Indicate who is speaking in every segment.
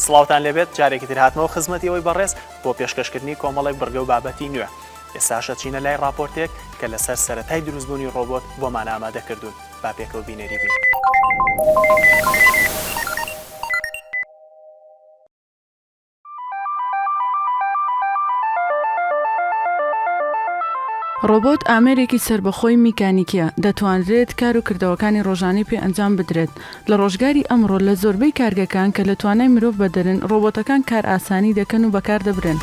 Speaker 1: سڵاوتان لێبێت جارێکی تر هاتمەوە خزمەتی ئەوەی بەڕێز بۆ پێشکەشکردنی کۆمەڵێک بڕگە و بابەتی نوێ. ئێستاش ئەچینە لای ڕاپۆرتێک کە لەسەر سەرەتای دروستبوونی ڕۆبۆت بۆمان ئامادە کردوون، با پێکەوە بینەری بین.
Speaker 2: ڕۆبۆت ئامێرێکی سەربەخۆی میکانیکییە، دەتوانرێت کار و کردەوەکانی ڕۆژانەی پێ ئەنجام بدرێت. لە ڕۆژگاری ئەمڕۆ لە زۆربەی کارگەکان کە لە توانای مرۆڤ بەدەرن، ڕۆبۆتەکان کارئاسانی دەکەن و بەکاردەبرێن.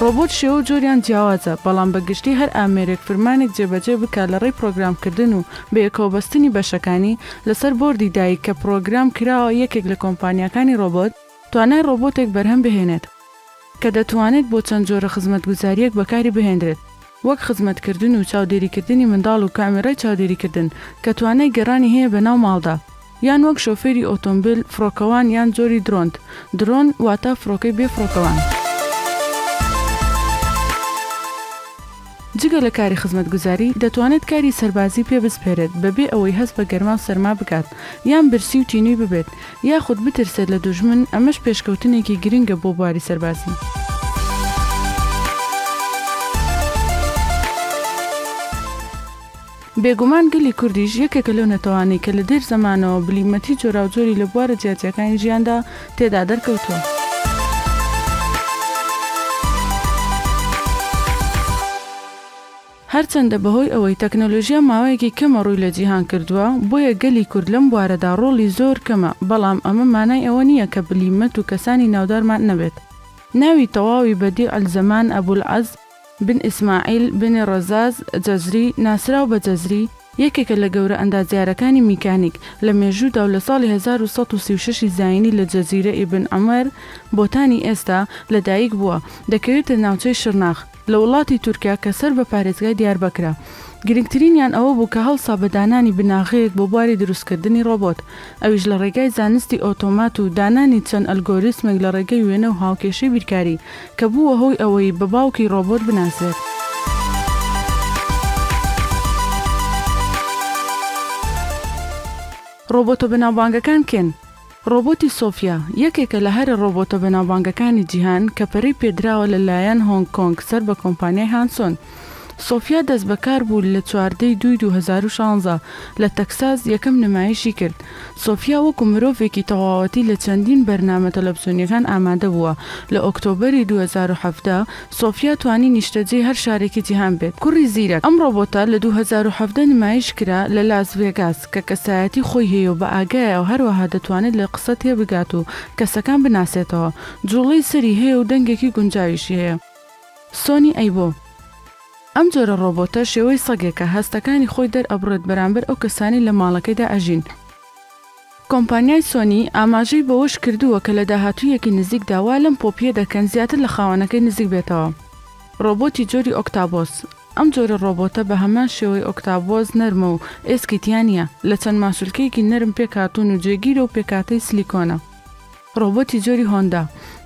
Speaker 2: ڕۆبۆت شێوە و جۆریان جیاوازە، بەڵام بە گشتی هەر ئامێرێک فرمانێک جێبەجێ بکات لە ڕێی پڕۆگرامکردن و بەیەکەوەبەستنی بەشەکانی لەسەر بۆردی دایک کە پڕۆگرام کراوە یەکێک لە کۆمپانیاکانی ڕۆبۆت توانای ڕۆبۆتێک بەرهەم بهێنێت کە دەتوانێت بۆ چەند جۆرە خزمەتگوزارییەک بەکاری بهێندرێت وەک خزمەتکردن و چاودێریکردنی منداڵ و کامێرای چاودێریکردن کە توانای گەڕانی هەیە بەناو ماڵدا یان وەک شۆفێری ئۆتۆمبێل، فڕۆکەوان یان جۆری درۆند، درۆن واتە فڕۆکەی بێ فڕۆکەوان. جگە لە کاری خزمەتگوزاری، دەتوانێت کاری سەربازی پێ بسپێرێت بەبێ ئەوەی هەست بە گەرما و سەرما بکات یان برسی و تینووی ببێت یاخود بترسێت لە دوژمن، ئەمەش پێشکەوتنێکی گرنگە بۆ بواری سەربازی. بێگومان گەلی کوردیش یەکێکە لەو نەتەوانەی کە لە دێر زەمانەوە بلیمەتی جۆراوجۆری لە بوارە جیاجیاکانی ژیاندا تێدا دەرکەوتووە. هەرچەندە بەهۆی ئەوەی تەکنەلۆژیا ماوەیەکی کەمە ڕووی لە جیهان کردووە، بۆیە گەلی کورد لەم بوارەدا ڕۆڵی زۆر کەمە، بەڵام ئەمە مانای ئەوە نییە کە بلیمەت و کەسانی ناودارمان نەبێت. ناوی تەواوی بەدیع الزەمان ئەبولعەز، بن ئیسماعیل بن ڕەزاز جەزری، ناسراو بە جەزری، یەکێکە لە گەورە ئەندازیارەکانی میکانیک لە مێژوودا و لە ساڵی 1136 ی زایینی لە جەزیرە ئیبن عومەر، بۆتانی ئێستا، لە دایک بووە، دەکەوێتە ناوچەی شرناخ لە وڵاتی تورکیا کە سەر بە پارێزگای دیاربەکرە. گرنگترینیان ئەوە بوو کە هەڵسا بە دانانی بناغەیەک بۆ بواری دروستکردنی ڕۆبۆت، ئەویش لە ڕێگای زانستی ئۆتۆمات و دانانی چەند ئەلگۆریسمێک لە ڕێگەی وێنە و هاوکێشەی بیرکاری، کە بووە هۆی ئەوەی بە باوکی ڕۆبۆت بناسرێت. ڕۆبۆتە بەناوبانگەکان کێن؟ ڕۆبۆتی سۆفیا، یەکێکە لە هەرە ڕۆبۆتە بەناوبانگەکانی جیهان کە پەرەی پێدراوە لە لایەن هۆنگ کۆنگ سەر بە کۆمپانیای هانسۆن. سۆفیا دەستبەکار بوو لە چواردە ی دووی 2016 لە تەکساس یەکەم نمایشی کرد. سۆفیا وەکو مرۆڤێکی تەواوەتی لە چەندین بەرنامە تەلەفزیۆنیەکان ئامادە بووە، لە ئۆکتۆبەری 2017 سۆفیا توانی نیشتەجێی هەر شارێکی جیهان بێت. کوڕی زیرەک، ئەم ڕۆبۆتە لە 2017 نمایش کرا لە لاس ڤێگاس کە کەسایەتی خۆی هەیە و بە ئاگایە و هەروەها دەتوانێت لە قسە تێبگات و کەسەکان بناسێتەوە، جوڵەی سەری هەیە و دەنگێکی گونجاویشی هەیە. سۆنی ئەیبۆ، ئەم جۆرە ڕۆبۆتە شێوەی سەگێکە، هەستەکانی خۆی دەرئەبڕێت بەرامبەر ئەو کەسانەی لە ماڵەکەیدا ئەژین. کۆمپانیای سۆنی ئاماژەی بەوەش کردووە کە لە داهاتوویەکی نزیکدا وا لەم پۆپییە دەکەن زیاتر لە خاوەنەکەی نزیک بێتەوە. ڕۆبۆتی جۆری ئۆکتابۆس، ئەم جۆرە ڕۆبۆتە بە هەمان شێوەی ئۆکتابۆس نەرمە و ئێسکی تیا نییە، لە چەند ماسولکەیەکی نەرم پێکهاتوون و جێگیرە و پێکهاتەی سلیکۆنە. ڕۆبۆتی جۆری هۆندا،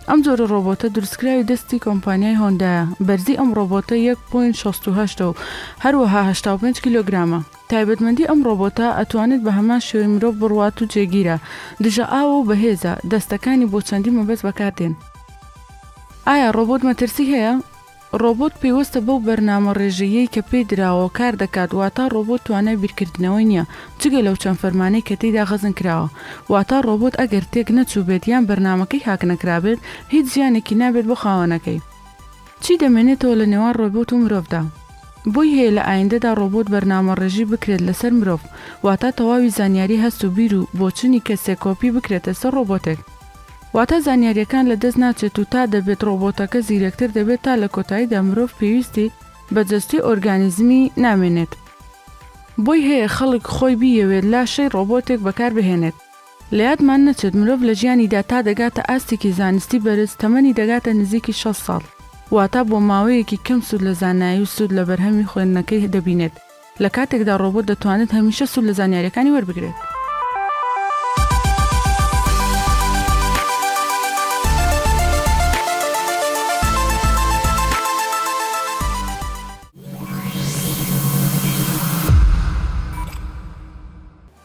Speaker 2: ئەم جۆرە ڕۆبۆتە دروستکراوی دەستی کۆمپانیای هۆندایە، بەرزی ئەم ڕۆبۆتە یەک point 68 ە و هەروەها 85 کیلۆگرامە. تایبەتمەندی ئەم ڕۆبۆتە ئەتوانێت بە هەمان شێوەی مرۆڤ بڕوات و جێگیرە، دژە ئاوە و بەهێزە، دەستەکانی بۆ چەندین مەبەست بەکاردێن. ئایا ڕۆبۆت مەترسی هەیە؟ ڕۆبۆت پەیوەستە بەو بەرنامە ڕێژەییەی کە پێی دراوە کار دەکات واتا ڕۆبۆت توانای بیرکردنەوەی نییە جگە لەو چەند فەرمانەی کە تێیدا خەزن کراوە واتا ڕۆبۆت ئەگەر تێک نەچووبێت یان بەرنامەکەی هاک نەکرابێت هیچ زیانێکی نابێت بۆ خاوەنەکەی. چی دەمێنێتەوە لە نێوان ڕۆبۆت و مرۆڤدا؟ بۆی هەیە لە ئایندەدا ڕۆبۆت بەرنامەڕێژی بکرێت لەسەر مرۆڤ واتا تەواوی زانیاری هەست و بیر و بۆچونی کەسێک کۆپی بکرێتە سەر ڕۆبۆتێک واتا زانیاریەکان لە دەست ناچێت و تا دەبێت ڕۆبۆتەکە زیرەکتر دەبێت تا لە کۆتاییدا مرۆڤ پێویستی بە جەستەی ئۆرگانیزمی نامێنێت. بۆی هەیە خەڵک خۆی بیەوێت لاشەی ڕۆبۆتێک بەکار بهێنێت. لە یادمان نەچێت مرۆڤ لە ژیانیدا تا دەگاتە ئاستێکی زانستی بەرز تەمەنی دەگاتە نزیکی 60 ساڵ واتا بۆ ماوەیەکی کەم سوود لە زانایی و سوود لە بەرهەمی خوێندنەکەی دەبینێت. لە کاتێکدا ڕۆبۆت دەتوانێت هەمیشە سوود لە زانیارییەکانی وەربگرێت.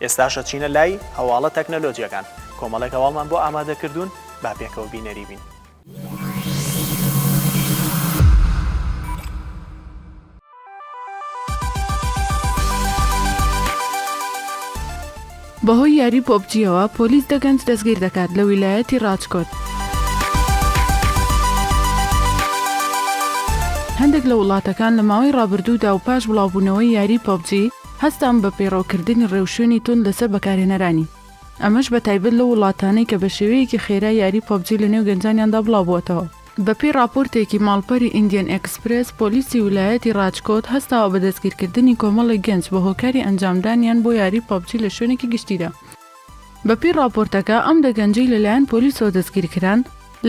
Speaker 1: ئێستاش ئەچینە لای هەواڵە تەکنەلۆجیەکان، کۆمەڵێک هەواڵمان بۆ ئامادە کردوون، با پێکەوە بینەری بین.
Speaker 2: بەهۆی یاری پۆبجییەوە پۆلیس دە گەنج دەستگیر دەکات لە ویلایەتی ڕاجکۆت. هەندێک لە وڵاتەکان لە ماوەی ڕابردوودا و پاش بڵاوبوونەوەی یاری پۆبجی هەستان بە پەیڕەوکردنی ڕێوشوێنی توند لەسەر بەکارهێنەرانی، ئەمەش بە تایبەت لەو وڵاتانەی کە بە شێوەیەکی خێرا یاری پۆبجی لەنێو گەنجانیاندا بڵاوبووەتەوە. بەپێی ڕاپۆرتێکی ماڵپەری ئیندیەن ئێکسپرێس، پۆلیسی ولایەتی ڕاجکۆت هەستاوە بە دەستگیرکردنی کۆمەڵێک گەنج بە هۆکاری ئەنجامدانیان بۆ یاری پەبجی لە شوێنێکی گشتیدا. بەپێی ڕاپۆرتەکە، ئەم دە گەنجەی لەلایەن پۆلیسەوە دەستگیرکران،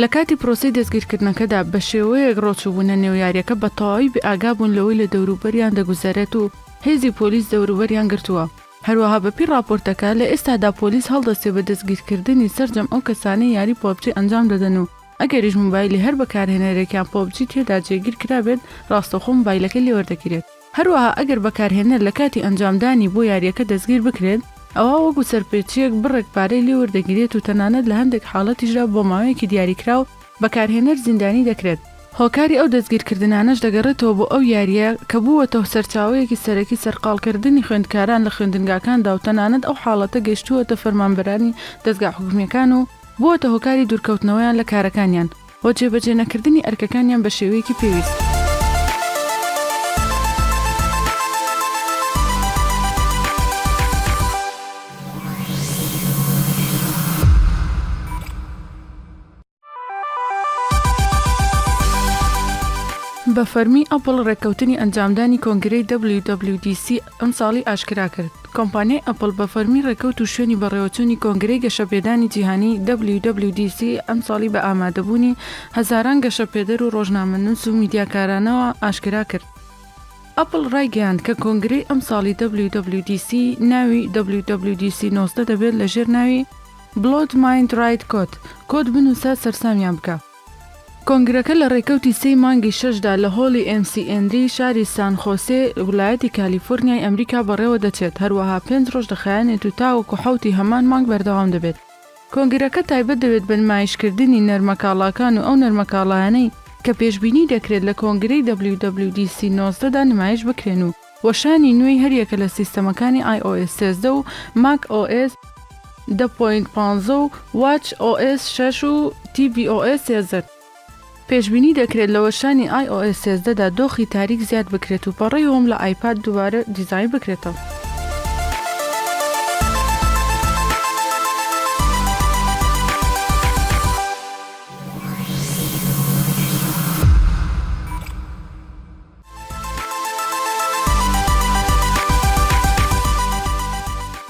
Speaker 2: لە کاتی پرۆسەی دەستگیرکردنەکەدا بە شێوەیەک ڕۆچووبوونە نێو یارییەکە بە تەواوی بێئاگا بوون لەوەی لە دەوروبەریان دەگوزەرێت و هێزی پۆلیس دەوروبەریان گرتووە. هەروەها بەپێی ڕاپۆرتەکە، لە ئێستادا پۆلیس هەڵدەستێ بە دەستگیرکردنی سەرجەم ئەو کەسانەی یاری پەبجی ئەنجام دەدەن و ئەگەریش مۆبایلی هەر بەکارهێنەرێکیان پەبجی تێدا جێگیر کرابێت ڕاستەوخۆ مۆبایلەکەی لێوەردەگیرێت. هەروەها ئەگەر بەکارهێنەر لە کاتی ئەنجامدانی بۆ یارییەکە دەستگیر بکرێت ئەوا وەکو سەرپێچییەک بڕێک پارەی لێوەردەگیرێت و تەنانەت لە هەندێک حاڵەتیشدا بۆ ماوەیەکی دیاریکراو بەکارهێنەر زیندانی دەکرێت. هۆکاری ئەو دەستگیرکردنانەش دەگەڕێتەوە بۆ ئەو یارییە کە بووەتە سەرچاوەیەکی سەرەکی سەرقاڵکردنی خوێندکاران لە خوێندنگاکاندا و تەنانەت ئەو حاڵەتە گەیشتووەتە فەرمانبەرانی دەزگا حکومییەکان و بووەتە هۆکاری دوورکەوتنەوەیان لە کارەکانیان و جێبەجێ نەکردنی ئەرکەکانیان بە شێوەیەکی پێویست. بە فەرمی ئەپڵ ڕێککەوتنی ئەنجامدانی کۆنگرەی WWDC ئەمساڵی ئاشکرا کرد. کۆمپانیای ئەپڵ بە فەرمی ڕێکەوت و شوێنی بەڕێوەچوونی کۆنگرەی گەشەپێدانی جیهانی WWDC ئەمساڵی بە ئامادەبوونی هەزاران گەشەپێدەر و ڕۆژنامەنووس و میدیاکارانەوە ئاشکرا کرد. ئەپڵ ڕایگەیاند کە کۆنگرەی ئەمساڵی WWDC ناوی WWDC 19 دەبێت لە ژێر ناوی Blow Mind Write Code، کۆد بنووسە سەرسامیان بکە. کۆنگرەکە لە ڕێکەوتی سێی مانگی شەشدا لە هۆڵی ئێم سی ئێنری شاری سان خۆسێ ولایەتی کالیفۆرنیای ئەمریکا بەڕێوە دەچێت، هەروەها پێنج ڕۆژ دەخایەنێت و تاوەکو حەوتی هەمان مانگ بەردەوام دەبێت. کۆنگرەکە تایبەت دەبێت بە نمایشکردنی نەرمەکاڵاکان و ئەو نەرمەکاڵایانەی کە پێشبینی دەکرێت لە کۆنگرەی WWDC 19 دا نمایش بکرێن و وەشانی نوێی هەریەکە لە سیستەمەکانی ئای ئۆ ئێس 13 و ماک ئۆ ئێس دە point پانزە و واچ ئۆ ئێس شەش و تی ڤی ئۆ ئێس 13. پێشبینی دەکرێت لە وەشانی ئای ئۆ ئێس 13 دا دۆخی تاریک زیاد بکرێت و پەڕەی Home لە ئایپاد دووبارە دیزاین بکرێتەوە.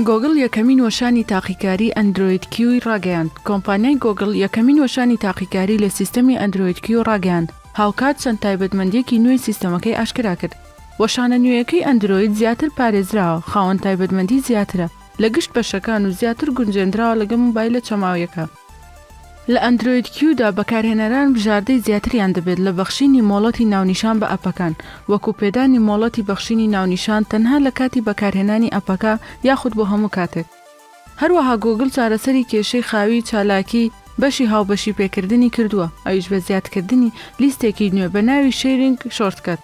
Speaker 2: گۆگڵ یەکەمین وەشانی تاقیکاری ئەندرۆید کیوی ڕاگەیاند کۆمپانیای گۆگڵ یەکەمین وەشانی تاقیکاری لە سیستەمی ئەندرۆید کیو ڕاگەیاند، هاوکات چەند تایبەتمەندییەکی نوێی سیستەمەکەی ئاشکرا کرد. وەشانە نوێیەکەی ئەندرۆید زیاتر پارێزراوە، خاوەن تایبەتمەندی زیاترە لە گشت بەشەکان و زیاتر گونجێندراوە لەگەڵ مۆبایلە چەماوییەکە. لە ئەندرۆید کیودا بەکارهێنەران بژاردەی زیاتریان دەبێت لە بەخشینی مۆڵەتی ناونیشان بە ئەپەکان، وەکو پێدانی مۆڵەتی بەخشینی ناونیشان تەنها لە کاتی بەکارهێنانی ئەپەکە یاخود بۆ هەموو کاتێک. هەروەها گووگڵ چارەسەری کێشەی خاوی چالاکی بەشی هاوبەشی پێکردنی کردووە، ئەویش بە زیادکردنی لیستێکی نوێ بە ناوی Sharing Shortcut.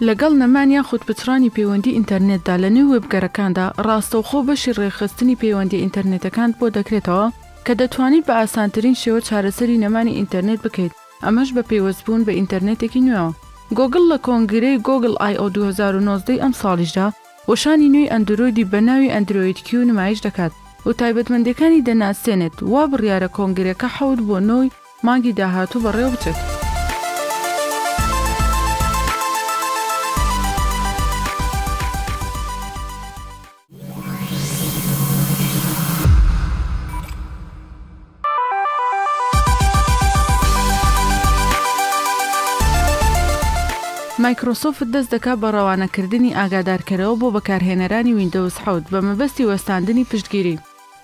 Speaker 2: لەگەڵ نەمان یاخود پچڕانی پەیوەندی ئینتەرنێتدا لە نێو وێبگەرەکاندا، ڕاستەوخۆ بەشی ڕێکخستنی پەیوەندییە ئینتەرنێتەکانت بۆ دەکرێتەوە کە دەتوانیت بە ئاسانترین شێوە چارەسەری نەمانی ئینتەرنێت بکەیت، ئەمەش بە پەیوەستبوون بە ئینتەرنێتێکی نوێوە. گۆگڵ لە کۆنگرەی گۆگڵ ئای ئۆ 2019 ی ئەمساڵیشدا، وەشانی نوێی ئەندرۆیدی بە ناوی ئەندرۆید کیو نمایش دەکات و تایبەتمەندییەکانی دەناسێنێت، وا بڕیارە کۆنگرەکە حەوت بۆ نۆ ی مانگی داهاتوو بەڕێوە بچێت. مایکرۆسۆفت دەست دەکات بە ڕەوانەکردنی ئاگادارکەرەوە بۆ بەکارهێنەرانی ویندۆز حەوت بە مەبەستی وەستاندنی پشتگیری.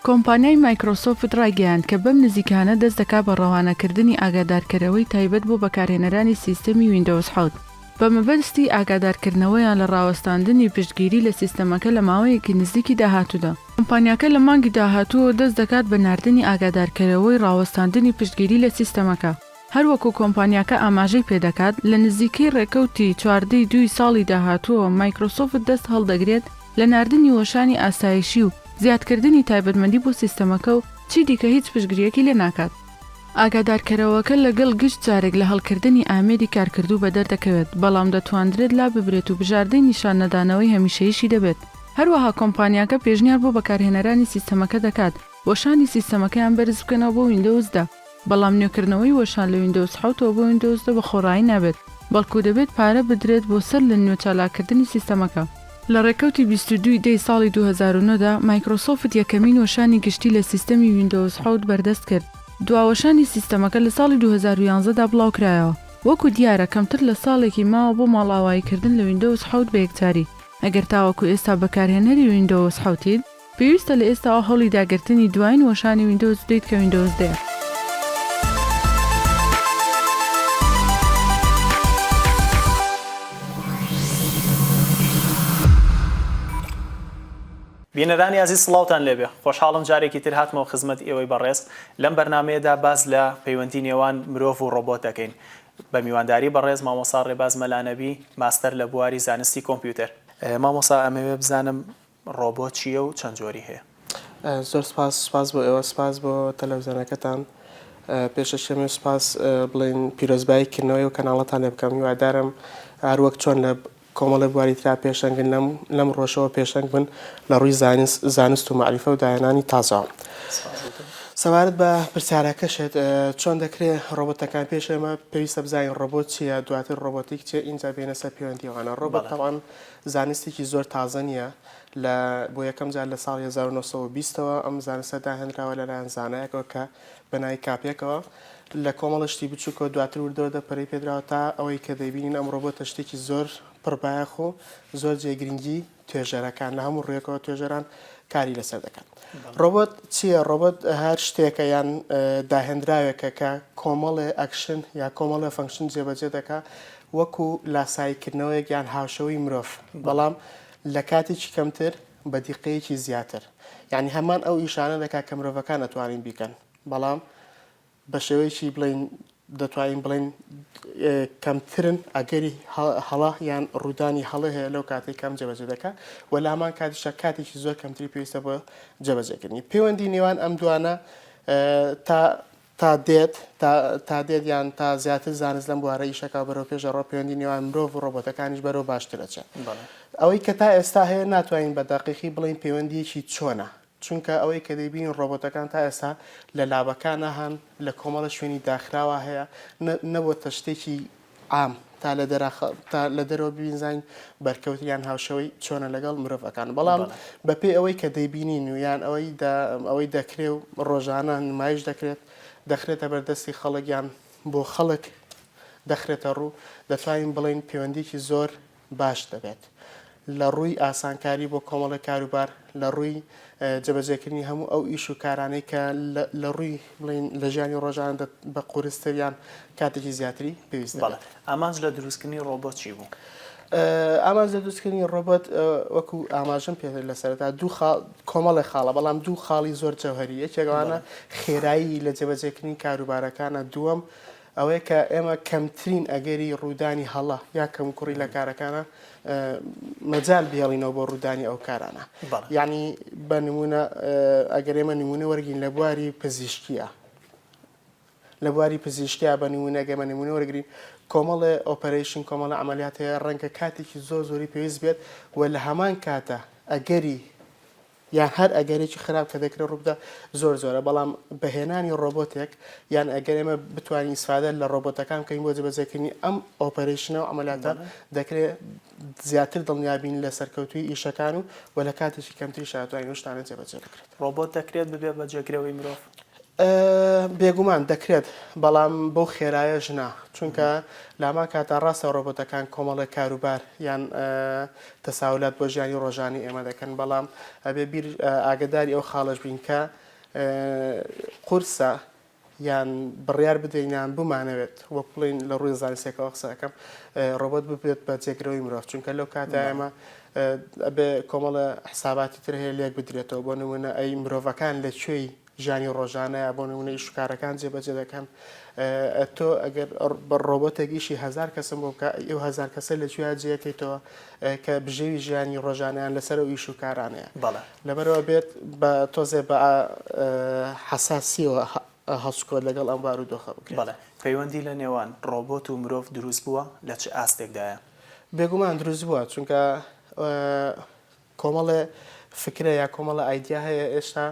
Speaker 2: کۆمپانیای مایکرۆسۆفت ڕایگەیاند کە بەم نزیکانە دەست دەکات بە ڕەوانەکردنی ئاگادارکەرەوەی تایبەت بۆ بەکارهێنەرانی سیستەمی ویندۆز حەوت. بە مەبەستی ئاگادارکردنەوەیان لە ڕاوەستاندنی پشتگیری لە سیستەمەکە لە ماوەیەکی نزیکی داهاتوودا. کۆمپانیاکە لە مانگی داهاتووەوە دەست دەکات بە ناردنی ئاگادارکەرەوەی ڕاوەستاندنی پشتگیری لە سیستەمەکە. هەروەکو کۆمپانیاکە ئاماژەی پێدەکات، لە نزیکەی ڕێکەوتی 14 ی دووی ساڵی داهاتووەوە مایکرۆسۆفت دەست هەڵدەگرێت لە ناردنی وەشانی ئاسایشی و زیادکردنی تایبەتمەندی بۆ سیستەمەکە و چیدیکە هیچ پشتگرییەکی لێ ناکات. ئاگادارکەرەوەکە لەگەڵ گشت جارێک لە هەڵکردنی ئامێری کارکردوو بەدەر دەکەوێت، بەڵام دەتواندرێت لاببرێت و بژاردەی نیشان نەدانەوەی هەمیشەییشی دەبێت. هەروەها کۆمپانیاکە پێشنیار بۆ بەکارهێنەرانی سیستەمەکە دەکات وەشانی سیستەمەکەیان بەرز بکەنەوە بۆ ویندۆوز دە. بەڵام نوێکردنەوەی وەشان لە ویندۆوز حەوتەوە بۆ ویندۆوز دە بە خۆڕایی نابێت، بەڵکو دەبێت پارە بدرێت بۆ سەر لە نوێ چالاککردنی سیستەمەکە. لە ڕێکەوتی 22 ی دەی ساڵی 2009 دا، مایکرۆسۆفت یەکەمین وەشانی گشتی لە سیستەمی ویندۆوز حەوت بەردەست کرد. دوا وەشانی سیستەمەکە لە ساڵی 2011 دا بڵاوکرایەوە. وەکو دیارە کەمتر لە ساڵێکی ماوە بۆ ماڵئاواییکردن لە ویندۆوز حەوت بە یەکجاری. ئەگەر تاوەکو ئێستا بەکارهێنەری ویندۆوز حەوتیت، پێویستە لە ئێستاوە هەوڵی داگرتنی دواین وەشانی ویندۆز بدەیت کە ویندۆز دەیە.
Speaker 1: بینەرانی ئازیز سڵاوتان لێبێ خۆشحاڵم جارێکی تر هاتمەوە خزمەت ئێوەی بەڕێز لەم بەرنامەیەدا باس لە پەیوەندی نێوان مرۆڤ و ڕۆبۆت دەکەین بە میوانداری بەڕێز مامۆستا ڕێباز مەلانەبی ماستەر لە بواری زانستی کۆمپیوتەر. مامۆستا ئەمەوێ بزانم ڕۆبۆت چییە و چەند جۆری هەیە؟
Speaker 3: زۆر سپاس سپاس بۆ ئێوە سپاس بۆ تەلەڤزیۆنەکەتان پێشەکی ئەمەوێ سپاس بڵێین پیرۆزبایی کردنەوەی ئەو کەناڵەتان لێ بکەم هیوادارم هەر وەک چۆن لە کۆمەڵێ بواری ترا پێشەنگن لەم لەم ڕۆژەوە پێشەنگ بن لە ڕووی زانست زانست و مەعریفە و داهێنانی تازەوە. سەبارەت بە پرسیارەکەشت چۆن دەکرێ ڕۆبۆتەکان پێش ئێمە پێویستە بزانین ڕۆبۆت چییە دواتر ڕۆبۆتیک چییە ئینجا بێنە سەر پەیوەندی ئەوانە ڕۆبۆت تەبعەن زانستێکی زۆر تازە نییە، لە بۆ یەکەم جار لە ساڵی 1920 ەوە ئەم زانستە داهێنراوە لەلایەن زانایەکەوە کە بە ناوی کاپێکەوە لە کۆمەڵە شتی بچووکەوە دواتر وردە وردە پەرەی پێدراوە تا ئەوەی کە دەیبینین ئەمڕۆ بۆتە شتێکی زۆر پڕبایەخ و زۆر جێگرنگی توێژەرەکان لە هەموو ڕوویەکەوە توێژەران کاری لەسەر دەکەن. ڕۆبۆت چییە؟ ڕۆبۆت هەر شتێکە یان داهێنراوێکە کە کۆمەڵێ ئەکشن یا کۆمەڵێ function جێبەجێ دەکا وەکو لاساییکردنەوەیەک یان هاوشێوەی مرۆڤ بەڵام لە کاتێکی کەمتر بە دیقەیەکی زیاتر یعنی هەمان ئەو ئیشانە دەکات کە مرۆڤەکان ئەتوانین بیکەن بەڵام بە شێوەیەکی بڵێین دەتوانین بڵێین کەمترن ئەگەری هەڵە یان ڕوودانی هەڵە هەیە لەو کاتێک کەم جێبەجێ دەکات و لە هەمان کاتیشا کاتێکی زۆر کەمتری پێویستە بۆ جێبەجێکردنی پەیوەندی نێوان ئەم دوانە تا تا دێت تا دێت یان تا زیاتر زانست لەم بوارە ئیشەکە بەرەو پێش دەڕۆ پەیوەندی نێوان مرۆڤ و ڕۆبۆتەکانیش بەرەو باشتر ئەچێت ئەوەی کە تا ئێستا هەیە ناتوانین بە دەقیقی بڵێین پەیوەندیەکی چۆنە چونکە ئەوەی کە دەیبینین ڕۆبۆتەکان تا ئێستا لە لابەکانا هەن، لە کۆمەڵە شوێنی داخراوا هەیە، نەبۆتە شتێکی عام تا لە دەرا تا لە دەرەوە ببینزانین بەرکەوت یان هاوشێوەی چۆنە لەگەڵ مرۆڤەکان. بەڵام بەپێی ئەوەی کە دەیبینین و یان ئەوەی ئەوەی دەکرێ و ڕۆژانە نمایش دەکرێت، دەخرێتە بەردەستی خەڵک یان بۆ خەڵک دەخرێتە ڕوو، دەتوانین بڵێین پەیوەندییەکی زۆر باش دەبێت لە ڕووی ئاسانکاری بۆ کۆمەڵێک کاروبار، لە ڕووی جێبەجێکردنی هەموو ئەو ئیش و کارانەی کە لە ڕووی بڵێین لە ژیانی ڕۆژانە بە قورستر یان کاتێکی زیاتری پێویست دەبێت.
Speaker 1: بەڵێ. ئامانج لە دروستکردنی ڕۆبۆت چی بوو؟
Speaker 3: ئامانج لە دروستکردنی ڕۆبۆت وەکو ئاماژەم پێ کرد لە سەرەتا دوو خاڵ کۆمەڵێک خاڵە بەڵام دوو خاڵی زۆر جەوهەری یەکێک ئەوانە خێرایی لە جێبەجێکردنی کاروبارەکانە دووەم ئەوەیە کە ئێمە کەمترین ئەگەری ڕوودانی هەڵە یا کەموکوڕی لە کارەکانە مەجال بهێڵینەوە بۆ ڕوودانی ئەو کارانە یعنی بە نمونە ئەگەر ئێمە نمونە وەرگین لە بواری پزیشکیە لە بواری پزیشکیا بە نمونە گەمە نمونە وەرگین کۆمەڵێ operation کۆمەڵە عملیات هەیە ڕەنگە کاتێکی زۆر زۆری پێویست بێت و لە هەمان کاتە ئەگەری یان هەر ئەگەرێکی خراپ کە دەکرێت ڕووبدا زۆر زۆرە، بەڵام بە هێنانی ڕۆبۆتێک یان ئەگەر ئێمە بتوانین ئیسفادە لە ڕۆبۆتەکان بکەین بۆ جێبەجێکردنی ئەم operation ە و عەمەلیاتە دەکرێت زیاتر دڵنیا بین لە سەرکەوتوویی ئیشەکان و و لە کاتێکی کەمتریشا دەتوانین ئەو شتانە جێبەجێ بکرێت.
Speaker 1: ڕۆبۆت دەکرێت ببێت بە جێگرەوەی مرۆڤ؟
Speaker 3: بێگومان دەکرێت، بەڵام بەو خێرایەش نا، چونکە لەهەمان کاتدا ڕاستە ڕۆبۆتەکان کۆمەڵێک کاروبار یان تەساهولات بۆ ژیانی ڕۆژانەی ئێمە دەکەن، بەڵام ئەبێ بیر ئاگەداری ئەو خاڵەش بین کە قورسە. یان بڕیار بدەین یان بمانەوێت وەک بڵێین لە ڕووی زانستیەکەوە قسە ئەکەم ڕۆبۆت ببێت بە جێگرەوەی مرۆڤ چونکە لەو کاتە ئێمە ئەبێ کۆمەڵە حساباتی تر هەیە لێک بدرێتەوە بۆ نمونە ئەی مرۆڤەکان لە کوێی ژیانی ڕۆژانەیە بۆ نمونە ئیش و کارەکان جێبەجێ دەکەن تۆ ئەگەر بە ڕۆبۆتێک ئیشی هەزار کەسم بۆ بکە ئەو هەزار کەسە لە کوێ جێەکەیتەوە کە بژێوی ژیانی ڕۆژانیان لەسەر ئەو ئیش و کارانەیە
Speaker 1: بەڵێ.
Speaker 3: لەبەرئەوە بێت بە تۆزێ بە حەساسیەوە هەڵسوکەوت لەگەڵ ئەم بارودۆخە بکرێت.
Speaker 1: بەڵێ. پەیوەندی لە نێوان ڕۆبۆت و مرۆڤ دروست بووە؟ لە چ ئاستێکدایە؟
Speaker 3: بێگومان دروست بووە، چونکە کۆمەڵێ فکرە یا کۆمەڵە ئایدیا هەیە ئێستا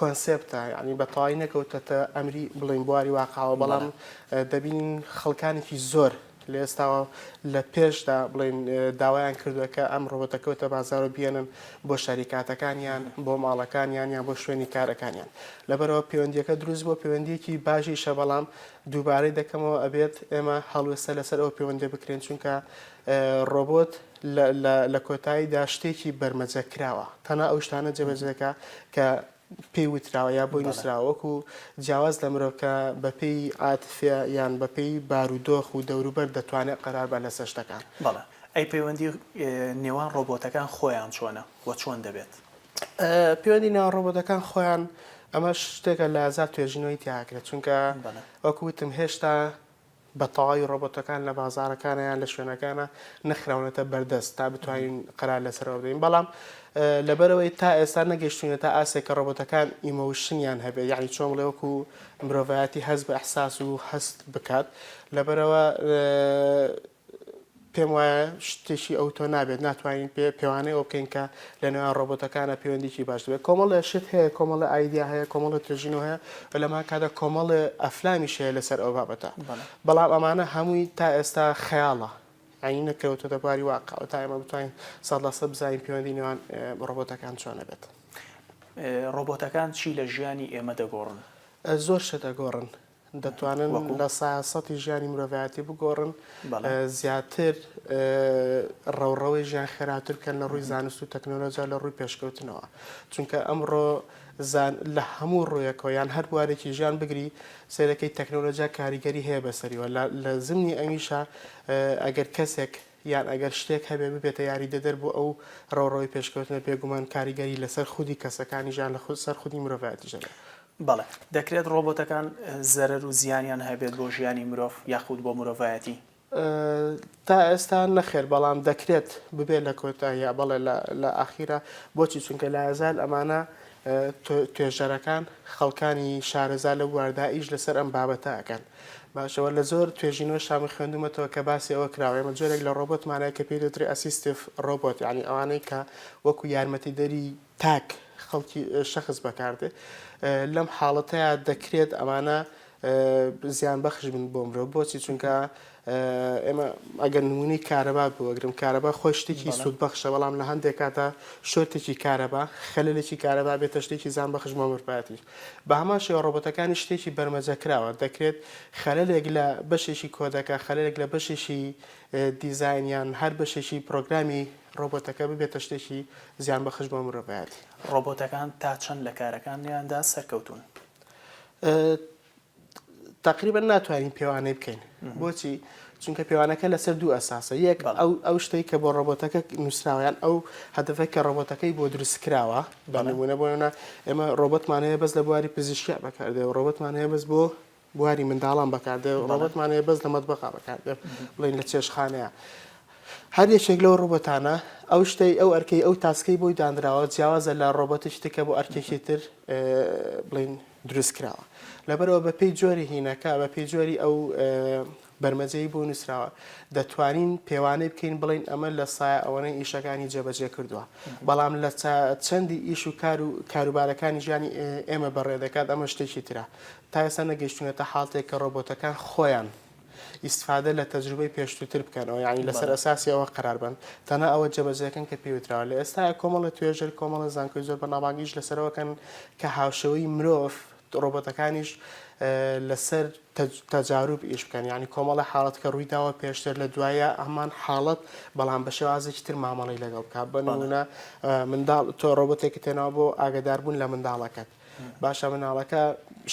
Speaker 3: concept ە یانی بە تەواوی نەکەوتەتە ئەمری بڵێین بواری واقعەوە، بەڵام دەبینین خەڵکانێکی زۆر لە ئێستاوە لە پێشدا بڵێین داوایان کردووە کە ئەم ڕۆبۆتە کەوتە بازاڕ و بیێنن بۆ شەریکاتەکانیان، بۆ ماڵەکانیان یان بۆ شوێنی کارەکانیان. لەبەرئەوە پەیوەندییەکە دروست بووە، پەیوەندییەکی باشیشە، بەڵام دووبارەی دەکەمەوە ئەبێت ئێمە هەڵوێستە لەسەر ئەو پەیوەندییە بکرێن، چونکە ڕۆبۆت لە کۆتاییدا شتێکی بەرمەجە کراوە، تەنها ئەو شتانە جێبەجێ دەکات کە پێی وتراوە یا بۆی نووسراوە، وەکو جیاواز لە مرۆڤ کە بەپێی عاتفە یان بەپێی بارودۆخ و دەوروبەر دەتوانێت قەرار با لەسەر شتەکان.
Speaker 1: بەڵێ. ئەی پەیوەندی نێوان ڕۆبۆتەکان خۆیان چۆنە و چۆن دەبێت؟
Speaker 3: پەیوەندی نێوان ڕۆبۆتەکان خۆیان ئەمەش شتێکە لە هەزار توێژینەوەی تیا ئەکرێت، چونکە وەکو وتم هێشتا بە تەواوی ڕۆبۆتەکان لە بازاڕەکانە یان لە شوێنەکانە نەخراونەتە بەردەست تا بتوانین قەرار لەسەرەوە بدەین بەڵام لەبەرەوەی تا ئێستا نەگەیشتوینە تا ئاستێک کە ڕۆبۆتەکان emotion یان هەبێت یعنی چۆن بڵێ وەکو مرۆڤایەتی هەست بە ئیحساس و هەست بکات لەبەرەوە پێم وایە شتێکی ئەوتۆ نابێت، ناتوانین پێ پێوانەی ئەوە بکەین کە لە نێوان ڕۆبۆتەکانە پەیوەندیی باش دەبێت. کۆمەڵێ شت هەیە، کۆمەڵێ ئایدیا هەیە، کۆمەڵێ توێژینەوە هەیە و لە هەمان کاتدا کۆمەڵێ ئەفلامیش هەیە لەسەر ئەو بابەتە. بەڵام ئەمانە هەمووی تا ئێستا خەیاڵە، یانی نەکەوتۆتە بواری واقعەوە تا ئێمە بتوانین 100% بزانین پەیوەندی نێوان ڕۆبۆتەکان چۆن ئەبێت.
Speaker 1: ڕۆبۆتەکان چی لە ژیانی ئێمە دەگۆڕن؟
Speaker 3: زۆر شت ئەگۆڕن. دەتوانن لە سایە سەتی ژیانی مرۆڤایەتی بگۆڕن، زیاتر ڕەوڕەوەی ژیان خێراتر بکەن لە ڕووی زانست و تەکنۆلۆژیا لە ڕووی پێشکەوتنەوە. چونکە ئەمڕۆ لە هەموو ڕوویەکەوە یان هەر بوارێکی ژیان بگری سەیرەکەی تەکنۆلۆژیا کاریگەری هەیە بەسەریەوە لە زمنی ئەویشا ئەگەر کەسێک یان ئەگەر شتێک هەبێ ببێتە یاریدەدەر بۆ ئەو ڕەوڕەوەی پێشکەوتنە بێگومان کاریگەری لەسەر خودی کەسەکانیش یان لەسەر خودی مرۆڤایەتیش دەبێت.
Speaker 1: بەڵێ، دەکرێت ڕۆبۆتەکان زەرەر و زیانیان هەبێت بۆ ژیانی مرۆڤ یاخود بۆ مرۆڤایەتی؟
Speaker 3: تا ئێستا نەخێر، بەڵام دەکرێت ببێت لە کۆتاییا، بەڵێ لە ئاخیرا، بۆچی؟ چونکە لایەزال ئەمانە توێژەرەکان خەڵکانی شارەزا لەو بواردا ئیش لەسەر ئەم بابەتە ئەکەن. باشە وە لە زۆر توێژینەوەشا من خوێندومەتەوە کە باسی ئەوە کراوە ئێمە جۆرێک لە ڕۆبۆتمان هەیە کە پێی دەوترێ assistive robot یانی ئەوانەی کە وەکو یارمەتیدەری تاک خەڵکی شەخس بەکاردێ لەم حاڵەتەیا دەکرێت ئەمانە زیان بەخش بن بۆ مرۆڤ بۆچی چونکە ئێمە ئەگەر نمونەی کارەبا بوەگرم کارەبا خۆی شتێکی سوودبەخشە بەڵام لە هەندێک کاتا short ێکی کارەبا خەلەلێکی کارەبا بێتە شتێکی زیان بەخش بۆ مرۆڤایەتی بە هەمان شێوە ڕۆبۆتەکانی شتێکی بەرمەجە کراوە دەکرێت خەلەلێک لە بەشێکی کۆدەکە خەلەلێک لە بەشێکی دیزاین یان هەر بەشێکی پرۆگرامی ڕۆبۆتەکە ببێتە شتێکی زیان بەخش بۆ مرۆڤایەتی.
Speaker 1: ڕۆبۆتەکان تا چەند لە کارەکانیاندا سەرکەوتوون؟
Speaker 3: تەقریبەن ناتوانین پێوانەی بکەین. بۆچی؟ چونکە پێوانەکە لەسەر دوو ئەساسە. یەک ئەو ئەو شتەی کە بۆ ڕۆبۆتەکە نووسراوە یان ئەو هەدەفەی کە ڕۆبۆتەکەی بۆ دروست کراوە. بە نموونە بۆ نموونە ئێمە ڕۆبۆتمان هەیە بەس لە بواری پزیشکیا بەکاردێ و ڕۆبۆتمان هەیە بەس بۆ بواری منداڵان بەکاردێ و ڕۆبۆتمان هەیە بەس لە مەتبەخا بەکاردێ بڵێین لە چێشتخانەیە. هەر یەکێک لەو ڕۆبۆتانە ئەو شتەی ئەو ئەرکەی ئەو task ەی بۆی دانراوە جیاوازە لە ڕۆبۆتێکی تر کە بۆ ئەرکێکی تر بڵێین دروست کراوە لەبەرئەوە بەپێی جۆری هینەکە بەپێی جۆری ئەو بەرمەجەی بۆ نووسراوە دەتوانین پێوانەی بکەین بڵێین ئەمە لە سایە ئەوەنەی ئیشەکانی جێبەجێ کردووە بەڵام لە چەندی ئیش و کار و کاروبارەکانی ژیانی ئێمە بەڕێ دەکات ئەمە شتێکی ترە تا ئێستا نەگەیشتوونەتە حاڵتێک کە ڕۆبۆتەکان خۆیان ئیستفادە لە تەجروبەی پێشتووتر بکەنەوە یانی لەسەر ئەساسی ئەوە قەرار بەن تەنها ئەوە جێبەجێکەن کە پێی وتراوە لە ئێستایا کۆمەڵە توێژەر کۆمەڵە زانکۆی زۆر بەناوبانگ ئیش لەسەرەوە کەن کە هاوشێوەی مرۆڤ ڕۆبۆتەکانیش لەسەر تەجاروب ئیش بکەن یانی کۆمەڵە حاڵەت کە ڕووی داوە پێشتر لە دوایە هەمان حاڵەت بەڵام بە شێوازێکی تر مامەڵەی لەگەڵ بکات بە نمونە منداڵ تۆ ڕۆبۆتێکت هێناوە بۆ ئاگاداربوون لە منداڵەکەت. باشە مناڵەکە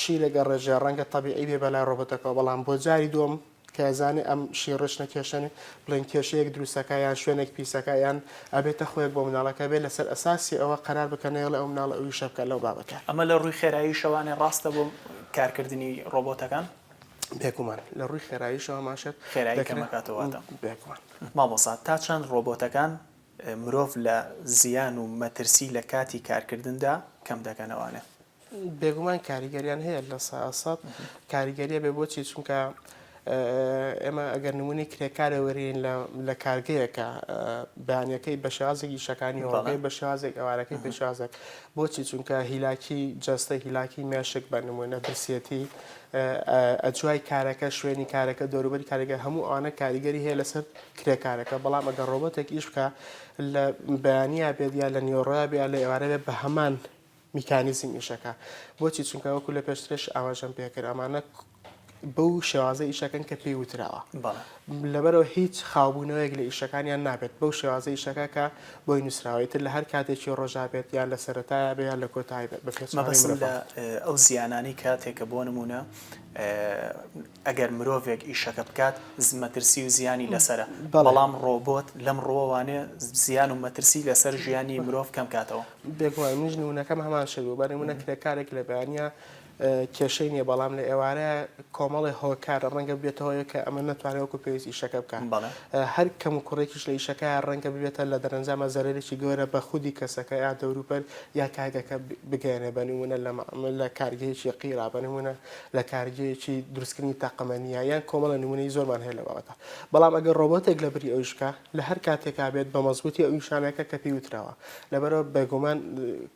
Speaker 3: شیرێک ئەڕێژێ ڕەنگە تەبیعی بێ بەلای ڕۆبۆتەکەوە بەڵام بۆ جاری دووەم کە ئەزانێ ئەم شیر ڕشتنە کێشەنی بڵێن کێشەیەک دروستەکە یان شوێنێک پیسەکە یان ئەبێتە خۆیەک بۆ مناڵەکە بێ لەسەر ئەساسی ئەوە قەرار بکە نەیەڵێ ئەو مناڵە ئەو ئیشە بکات لەو بابەتە.
Speaker 1: ئەمە لە ڕووی خێراییشەوانێ ڕاستە بۆ کارکردنی ڕۆبۆتەکان؟
Speaker 3: بێگومان لە ڕووی خێراییشەوە ماشێت
Speaker 1: خێرایی کەم ئەکاتەوە واتە.
Speaker 3: بێگومان.
Speaker 1: مامۆستا تا چەند ڕۆبۆتەکان مرۆڤ لە زیان و مەترسی لە کاتی کارکردندا کەم دەکەنەوانێ؟
Speaker 3: بێگومان کاریگەریان هەیە 100% کاریگەریە بێ بۆچی چونکە ئێمە ئەگەر نمونەی کرێکارە وەرین لە کارگەیەکە بەیانەکەی بە شێوازێک ئیشەکانی هۆڵەکەی بە شێوازێک ئەوارەکەی بە شێوازێک بۆچی چونکە هیلاکی جەستە هیلاکی مێشک بە نمونە برسێتی ئەجوای کارەکە شوێنی کارەکە دەوروبەری کارەکە هەموو ئەوانە کاریگەری هەیە لەسەر کرێکارەکە بەڵام ئەگەر ڕۆبۆتێک ئیش بکە لە بەیانیا بێت یا لە نیوەڕۆیا بێ یا لە ئێوارە بێت بە هەمان میکانیزم ئیشەکە بۆچی چونکە وەکو لە پێشترش ئاماژەم پێکرد ئەمانە بەو شێوازە ئیشەکەن کە پێی وتراوە لەبەرەوە هیچ خاوبوونەوەیەک لە ئیشەکانیان نابێت بەو شێوازە ئیشەکە کە بۆی نووسراوە ئیتر لە هەر کاتێکی ڕۆژا بێت یان لە سەرەتایا بێ یان لە کۆتایی بێت بە پێچەوانەی
Speaker 1: مەبەستم
Speaker 3: مرۆڤەوە.
Speaker 1: لە ئەو زیانانەی کاتێک کە بۆ نموونە ئەگەر مرۆڤێک ئیشەکە بکات مەترسی و زیانی لەسەرە،
Speaker 3: بەڵێ.
Speaker 1: بەڵام ڕۆبۆت لەم ڕووەوانێ زیان و مەترسی لەسەر ژیانی مرۆڤ کەم کاتەوە.
Speaker 3: بێگومان منیش نموونەکەم هەمان شت بوو، بە نموونە کرێکارێک لە بەیانیا کێشەی نییە، بەڵام لە ئێوارە کۆمەڵێ هۆکار ڕەنگە ببێتە هۆی کە ئەمە نەتوانێت وەکو پێویست ئیشەکە بکات. هەر کەموکوڕییەکیش لە ئیشەکە ڕەنگە ببێتە لە دەرەنجامە زەرەرێکی گەورە بە خودی کەسەکە یا دەوروبەر یا کارگەکە بگەیەنێ بە نموونە لە کارگەیەکی قیرا بە نموونە لە کارگەیەکی دروستکردنی تاقەمەنییە یان کۆمەڵە نموونەی زۆرمان هەیە لە بابەتە. بەڵام ئەگەر ڕۆبۆتێک لە بری ئەویش بکا لە هەر کاتێکا بێت بە مەزبووتی ئەو ئیشانەکە کە پێی وتراوە. لەبەرئەوە بێگومان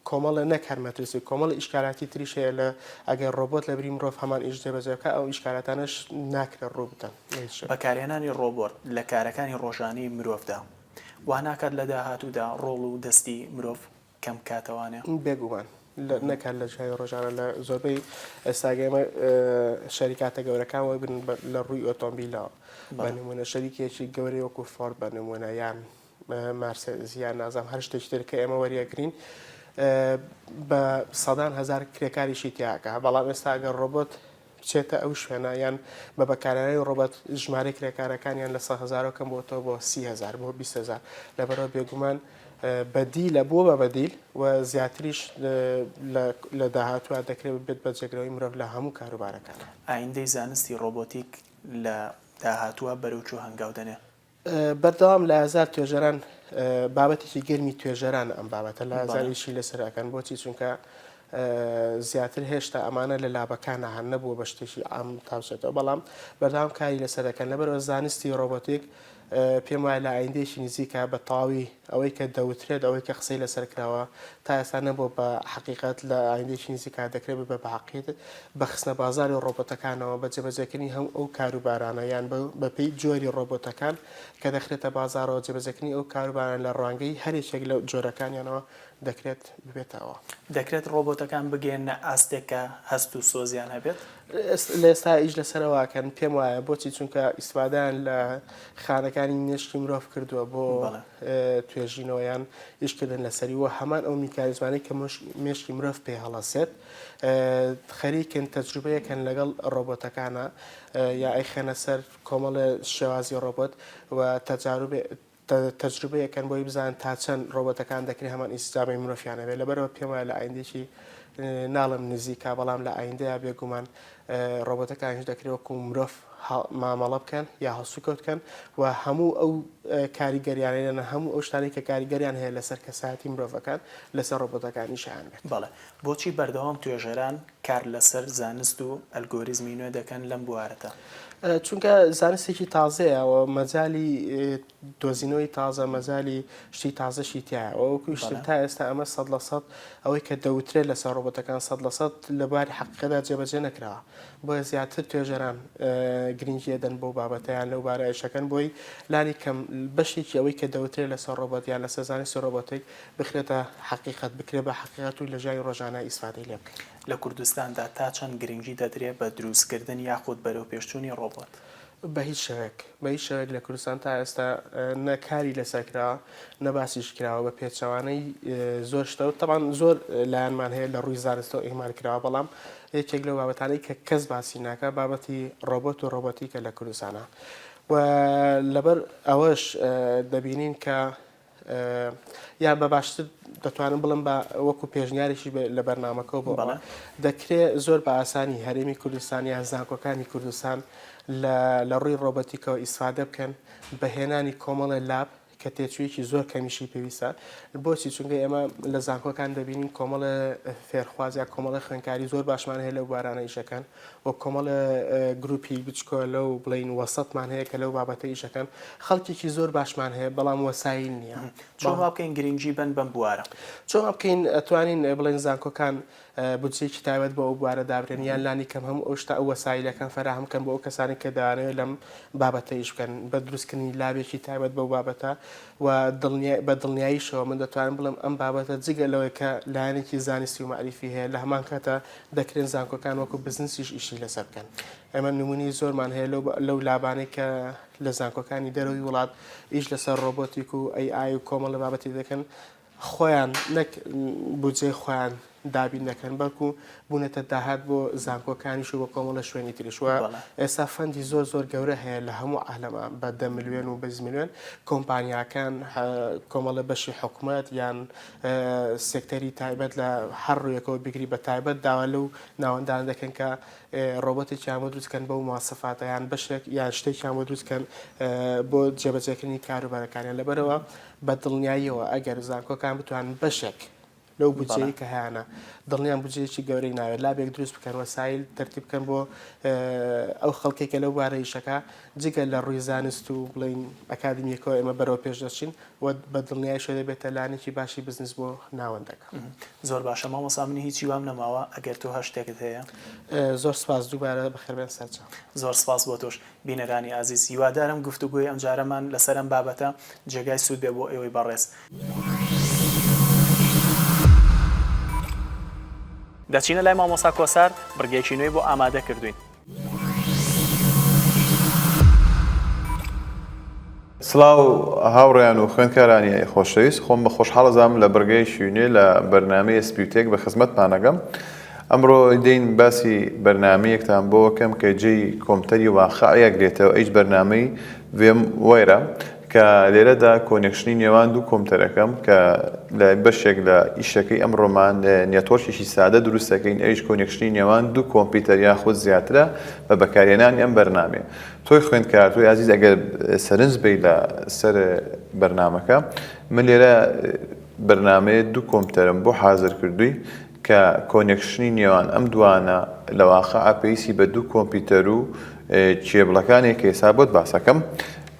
Speaker 3: کۆمەڵێ نەک هەر مەترسی کۆمەڵی ئیشکالاتی تریش هەیە لە ئەگەر ڕۆبۆت لە بری مرۆڤ هەمان ئیش جێبەجێ بکات ئەو ئیشکالاتانەش ناکرێت ڕوو بدەن بە هیچ شێوەیەک.
Speaker 1: بەکارهێنانی ڕۆبۆت لە کارەکانی ڕۆژانەی مرۆڤدا وا ناکات لە داهاتوودا ڕۆڵ و دەستی مرۆڤ کەم بکاتەوانێ؟
Speaker 3: بێگومان نەک هەر لە ژیانی ڕۆژانە لە زۆربەی ئێستاگە ئێمە شەریکاتە گەورەکان وەرگرن لە ڕووی ئۆتۆمبیلەوە بە نمونە شەریکێکی گەورەی وەکو فۆرد بە نمونە یان مارسێدس یان نازانم هەر شتێکی تر کە ئێمە وەریەگرین بە سەدان هەزار کرێکاریشی تیاکە بەڵام ئێستا ئەگەر ڕۆبۆت بچێتە ئەو شوێنە یان بە بەکارهێنانی ڕۆبۆت ژمارەی کرێکارەکانیان لە 100 هەزارەوە کەم بۆتەوە بۆ 30 هەزار بۆ 20 هەزار لەبەرەوە بێگومان بەدیلە بووە بە بەدیل و زیاتریش لە داهاتووە دەکرێت ببێت بە جێگرەوەی مرۆڤ لە هەموو کاروبارەکان.
Speaker 1: ئایندەی زانستی ڕۆبۆتیک لە داهاتووە بەرەو کوێ هەنگاو دەنێ؟
Speaker 3: بەردەوام لە ئازار توێژەران بابەتێکی گەرمی توێژەرانە ئەم بابەتە لە ئازار ئیشی لەسەر ئەکەن بۆچی چونکە زیاتر هێشتا ئەمانە لە لابەکانە هەن نەبووە بە شتێکی عام تاوچێتەوە بەڵام بەردەوام کاری لەسەر دەکەن لەبەرەوە زانستی ڕۆبۆتیک پێم وایە لە ئایندەیەکی نزیکە بە تەواوی ئەوەی کە دەوترێت ئەوەی کە قسەی لەسەر کراوە تا ئێستا نەبووە بە حەقیقەت لە ئایندەیەکی نزیکا دەکرێت ببێ بە حەقیقەت بە خستنە بازاڕی ڕۆبۆتەکانەوە بە جێبەجێکردنی هەموو ئەو کاروبارانە یان بەپێی جۆری ڕۆبۆتەکان کە دەخرێتە بازاڕەوە جێبەجێکردنی ئەو کاروبارانە لە ڕوانگەی هەر یەکێک لە جۆرەکانیانەوە دەکرێت ببێتە ئەوە.
Speaker 1: دەکرێت ڕۆبۆتەکان بگەیەننە ئاستێک کە هەست و سۆزیان هەبێت؟
Speaker 3: لە ئێستا ئیش لەسەر ئەوە ئەکەن پێم وایە بۆچی چونکە ئیستفادەیان لە خانەکانی مێشکی مرۆڤ کردووە بۆ توێژینەوە یان ئیشکردن لەسەری و هەمان ئەو میکانیزمانەی کە مێشکی مرۆڤ پێ هەڵەسێت خەریکن تەجروبەیەکەن لەگەڵ ڕۆبۆتەکانە یا ئەیخەنە سەر کۆمەڵێ شێوازی ڕۆبۆت و تەجاروبێ تەجروبەیەکەن بۆی بزانن تا چەند ڕۆبۆتەکان دەکرێت هەمان ئینسجامی مرۆڤیان هەبێت لەبەرەوە پێم وایە لە ئایندێکی ناڵم نزیکە بەڵام لە ئایندەیە بێگومان ڕۆبۆتەکانیش دەکرێت وەکو مرۆڤ مامەڵە بکەن یا هەڵسوکەوت بکەن و هەموو ئەو کاریگەریانەی لەنە هەموو ئەو شتانەی کە کاریگەریان هەیە لەسەر کەسایەتی مرۆڤەکان لەسەر ڕۆبۆتەکانیش هەیان بێت.
Speaker 1: بەڵێ. بۆچی بەردەوام توێژەران کار لەسەر زانست و ئەلگۆریزمی نوێ دەکەن لەم بوارەدا؟
Speaker 3: چونکە زانستێکی تازەیە و مەجالی دۆزینەوەی تازە مەجالی شتی تازەشی تیایە و وەکو شتر تا ئێستا ئەمە 100% ئەوەی کە دەوترێت لەسەر ڕۆبۆتەکان 100% لە باری حەقیقەتدا جێبەجێ نەکراوە بۆیە زیاتر توێژەران گرنگی ئەدەن بەو بابەتە یان لەو بارە ئیشەکەن بۆی لانی کەم بەشێکی ئەوەی کە دەوترێت لەسەر ڕۆبۆت یان لەسەر زانستی ڕۆبۆتێک بخرێتە حەقیقەت بکرێت بە حەقیقەت و لە ژیانی ڕۆژانە ئیسفادەی لێ بکەین.
Speaker 1: لە کوردستاندا تا چەند گرنگی دەدرێ بە دروستکردن یاخود بەرەوپێشچوونی ڕۆبۆت؟
Speaker 3: بە هیچ شێوەیەک، بە هیچ شێوەیەک لە کوردستان تا ئێستا نە کاری لەسەر کراوە نە باسیش کراوە بە پێچەوانەی زۆر شتەوە تەبان زۆر لایەنمان هەیە لە ڕووی زانستەوە ئیهمال کراوە بەڵام یەکێک لەو بابەتانەی کە کەس باسی ناکە بابەتی ڕۆبۆت و ڕۆبۆتیکە لە کوردستانە و لەبەر ئەوەش دەبینین کە یا بە باشتر دەتوانم بڵم بە وەکو پێشنیارێکی لە بەرنمەکەەوە بۆ دەکرێ زۆر بە ئاسانی هەرێمی کوردستان یان زانکۆکانی کوردستان لە ڕووی ڕۆبەتیکەوە ئیسفادە بکەن بە هێنانی کۆمەڵێ lab کە تێچوویەکی زۆر کەمیشی پێویستە بۆچی چونکە ئێمە لە زانکۆکان دەبینین کۆمەڵێ فێرخواز یا کۆمەڵێ خوێنکاری زۆر باشمان هەیە لەو بوارانە ئیشەکەن و کۆمەڵێ گروپی بچکۆلە و بڵێین وەسەتمان هەیە کە لەو بابەتە ئیشەکەن خەڵکێکی زۆر باشمان هەیە بەڵام وەسایل نییە.
Speaker 1: چۆن وا بکەین گرنگی بەن بەم بوارە؟
Speaker 3: چۆن وا بکەین ئەتوانین بڵێین زانکۆکان بودجەیەکی تایبەت بۆ ئەو بوارە دابنێن یان لانی کەم هەموو ئەو شتە ئەو وەسایلەکان فەراهەم بکەن بۆ ئەو کەسانەی کە دەیانەوێت لەم بابەتە ئیش بکەن بە دروستکردنی lab ێکی تایبەت بەو بابەتە و بە دڵنیاییشەوە من دەتوانم بڵێم ئەم بابەتە جگە لەوەی کە لایەنێکی زانستی و مەعریفی هەیە لە هەمان کاتا دەکرێن زانکۆکان وەکو بزنسیش ئیشی لەسەر بکەن. ئێمە نمونەی زۆرمان هەیە لەو لەو lab انەی کە لە زانکۆکانی دەرەوەی وڵات ئیش لەسەر ڕۆبۆتیک و AI و کۆمەڵە بابەتی دەکەن خۆیان نەک بودجەی خۆیان دابین دەکەن بەڵکو بوونەتە داهات بۆ زانکۆکانیش و بۆ کۆمەڵە شوێنی تریش و ئێستا fund ی زۆر زۆر گەورە هەیە لە هەموو عالەما بە دە ملیۆن و 20 ملیۆن کۆمپانیاکان کۆمەڵە بەشی حکومەت یان سێکتەری تایبەت لە هەر ڕوویەکەوە بگری بە تایبەت داوا لەو ناوەندانە دەکەن کە ڕۆبۆتێکیان بۆ دروست کەن بەو مواسەفاتە یان بەشێک یان شتێکیان بۆ دروست کەن بۆ جێبەجێکردنی کاروبارەکانیان لەبەرەوە بە دڵنیاییەوە ئەگەر زانکۆکان بتوانن بەشێک لەو بودجەیەی کە هەیانە دڵنیام بودجەیەکی گەورەی ناوێت lab ێک دروست بکەن وەسایل تەرتیب بکەن بۆ ئەو خەڵکێک کە لەو بارە ئیشەکە جگە لە ڕووی زانست و بڵین ئەکادمیەکەەوە ئێمە بەرەو پێش دەچین و بە دڵنیایشەوە دەبێتە لانێکی باشی بزنس بۆ ناوەندەکە.
Speaker 1: زۆر باشە مامۆستا من هیچی وام نەماوە ئەگەر تۆ هەر شتێکت هەیە.
Speaker 3: زۆر سپاس دووبارە بەخێربێن سەرچاو.
Speaker 1: زۆر سپاس بۆ تۆش بینەرانی ئازیز هیوادارم گفتوگۆی ئەمجارەمان لەسەر ئەم بابەتە جێگای سوود بێ بۆ ئێوەی بەڕێز. دەچینە لای مامۆستا کۆسار بڕگەیەکی نوێی بۆ ئامادە کردووین.
Speaker 4: سڵاو هاوڕێیان و خوێندکارانی خۆشەویست، خۆم بە خۆشحاڵ ئەزانم لە بڕگەیەکی نوێ لە بەرنامەی SPTech بە خزمەتتان ئەگەم. ئەمڕۆ دێین باسی بەرنامەیەکتان بۆ ئەکەم کە جێی کۆمپیوتەری واقعی ئەگرێتەوە ئەویش بەرنامەی VMware ە کە لێرەدا connection ی نێوان دوو کۆمپیوتەرەکەم کە لە بەشێک لە ئیشەکەی ئەمڕۆمان network ێکی سادە دروست دەکەین ئەویش connection ی نێوان دوو کۆمپیوتەر یاخود زیاترە بە بەکارهێنانی ئەم بەرنامەیە. تۆی خوێندکار تۆی ئازیز ئەگەر سەرنج بەی لە سەر بەرنامەکە من لێرە بەرنامەیە دوو کۆمپیوتەرم بۆ حازر کردووی کە connection ی نێوان ئەم دوانە لە واقعا پێویستی بە دوو کۆمپیوتەر و کێبڵەکانێک کە ئێستا بۆت باسەکەم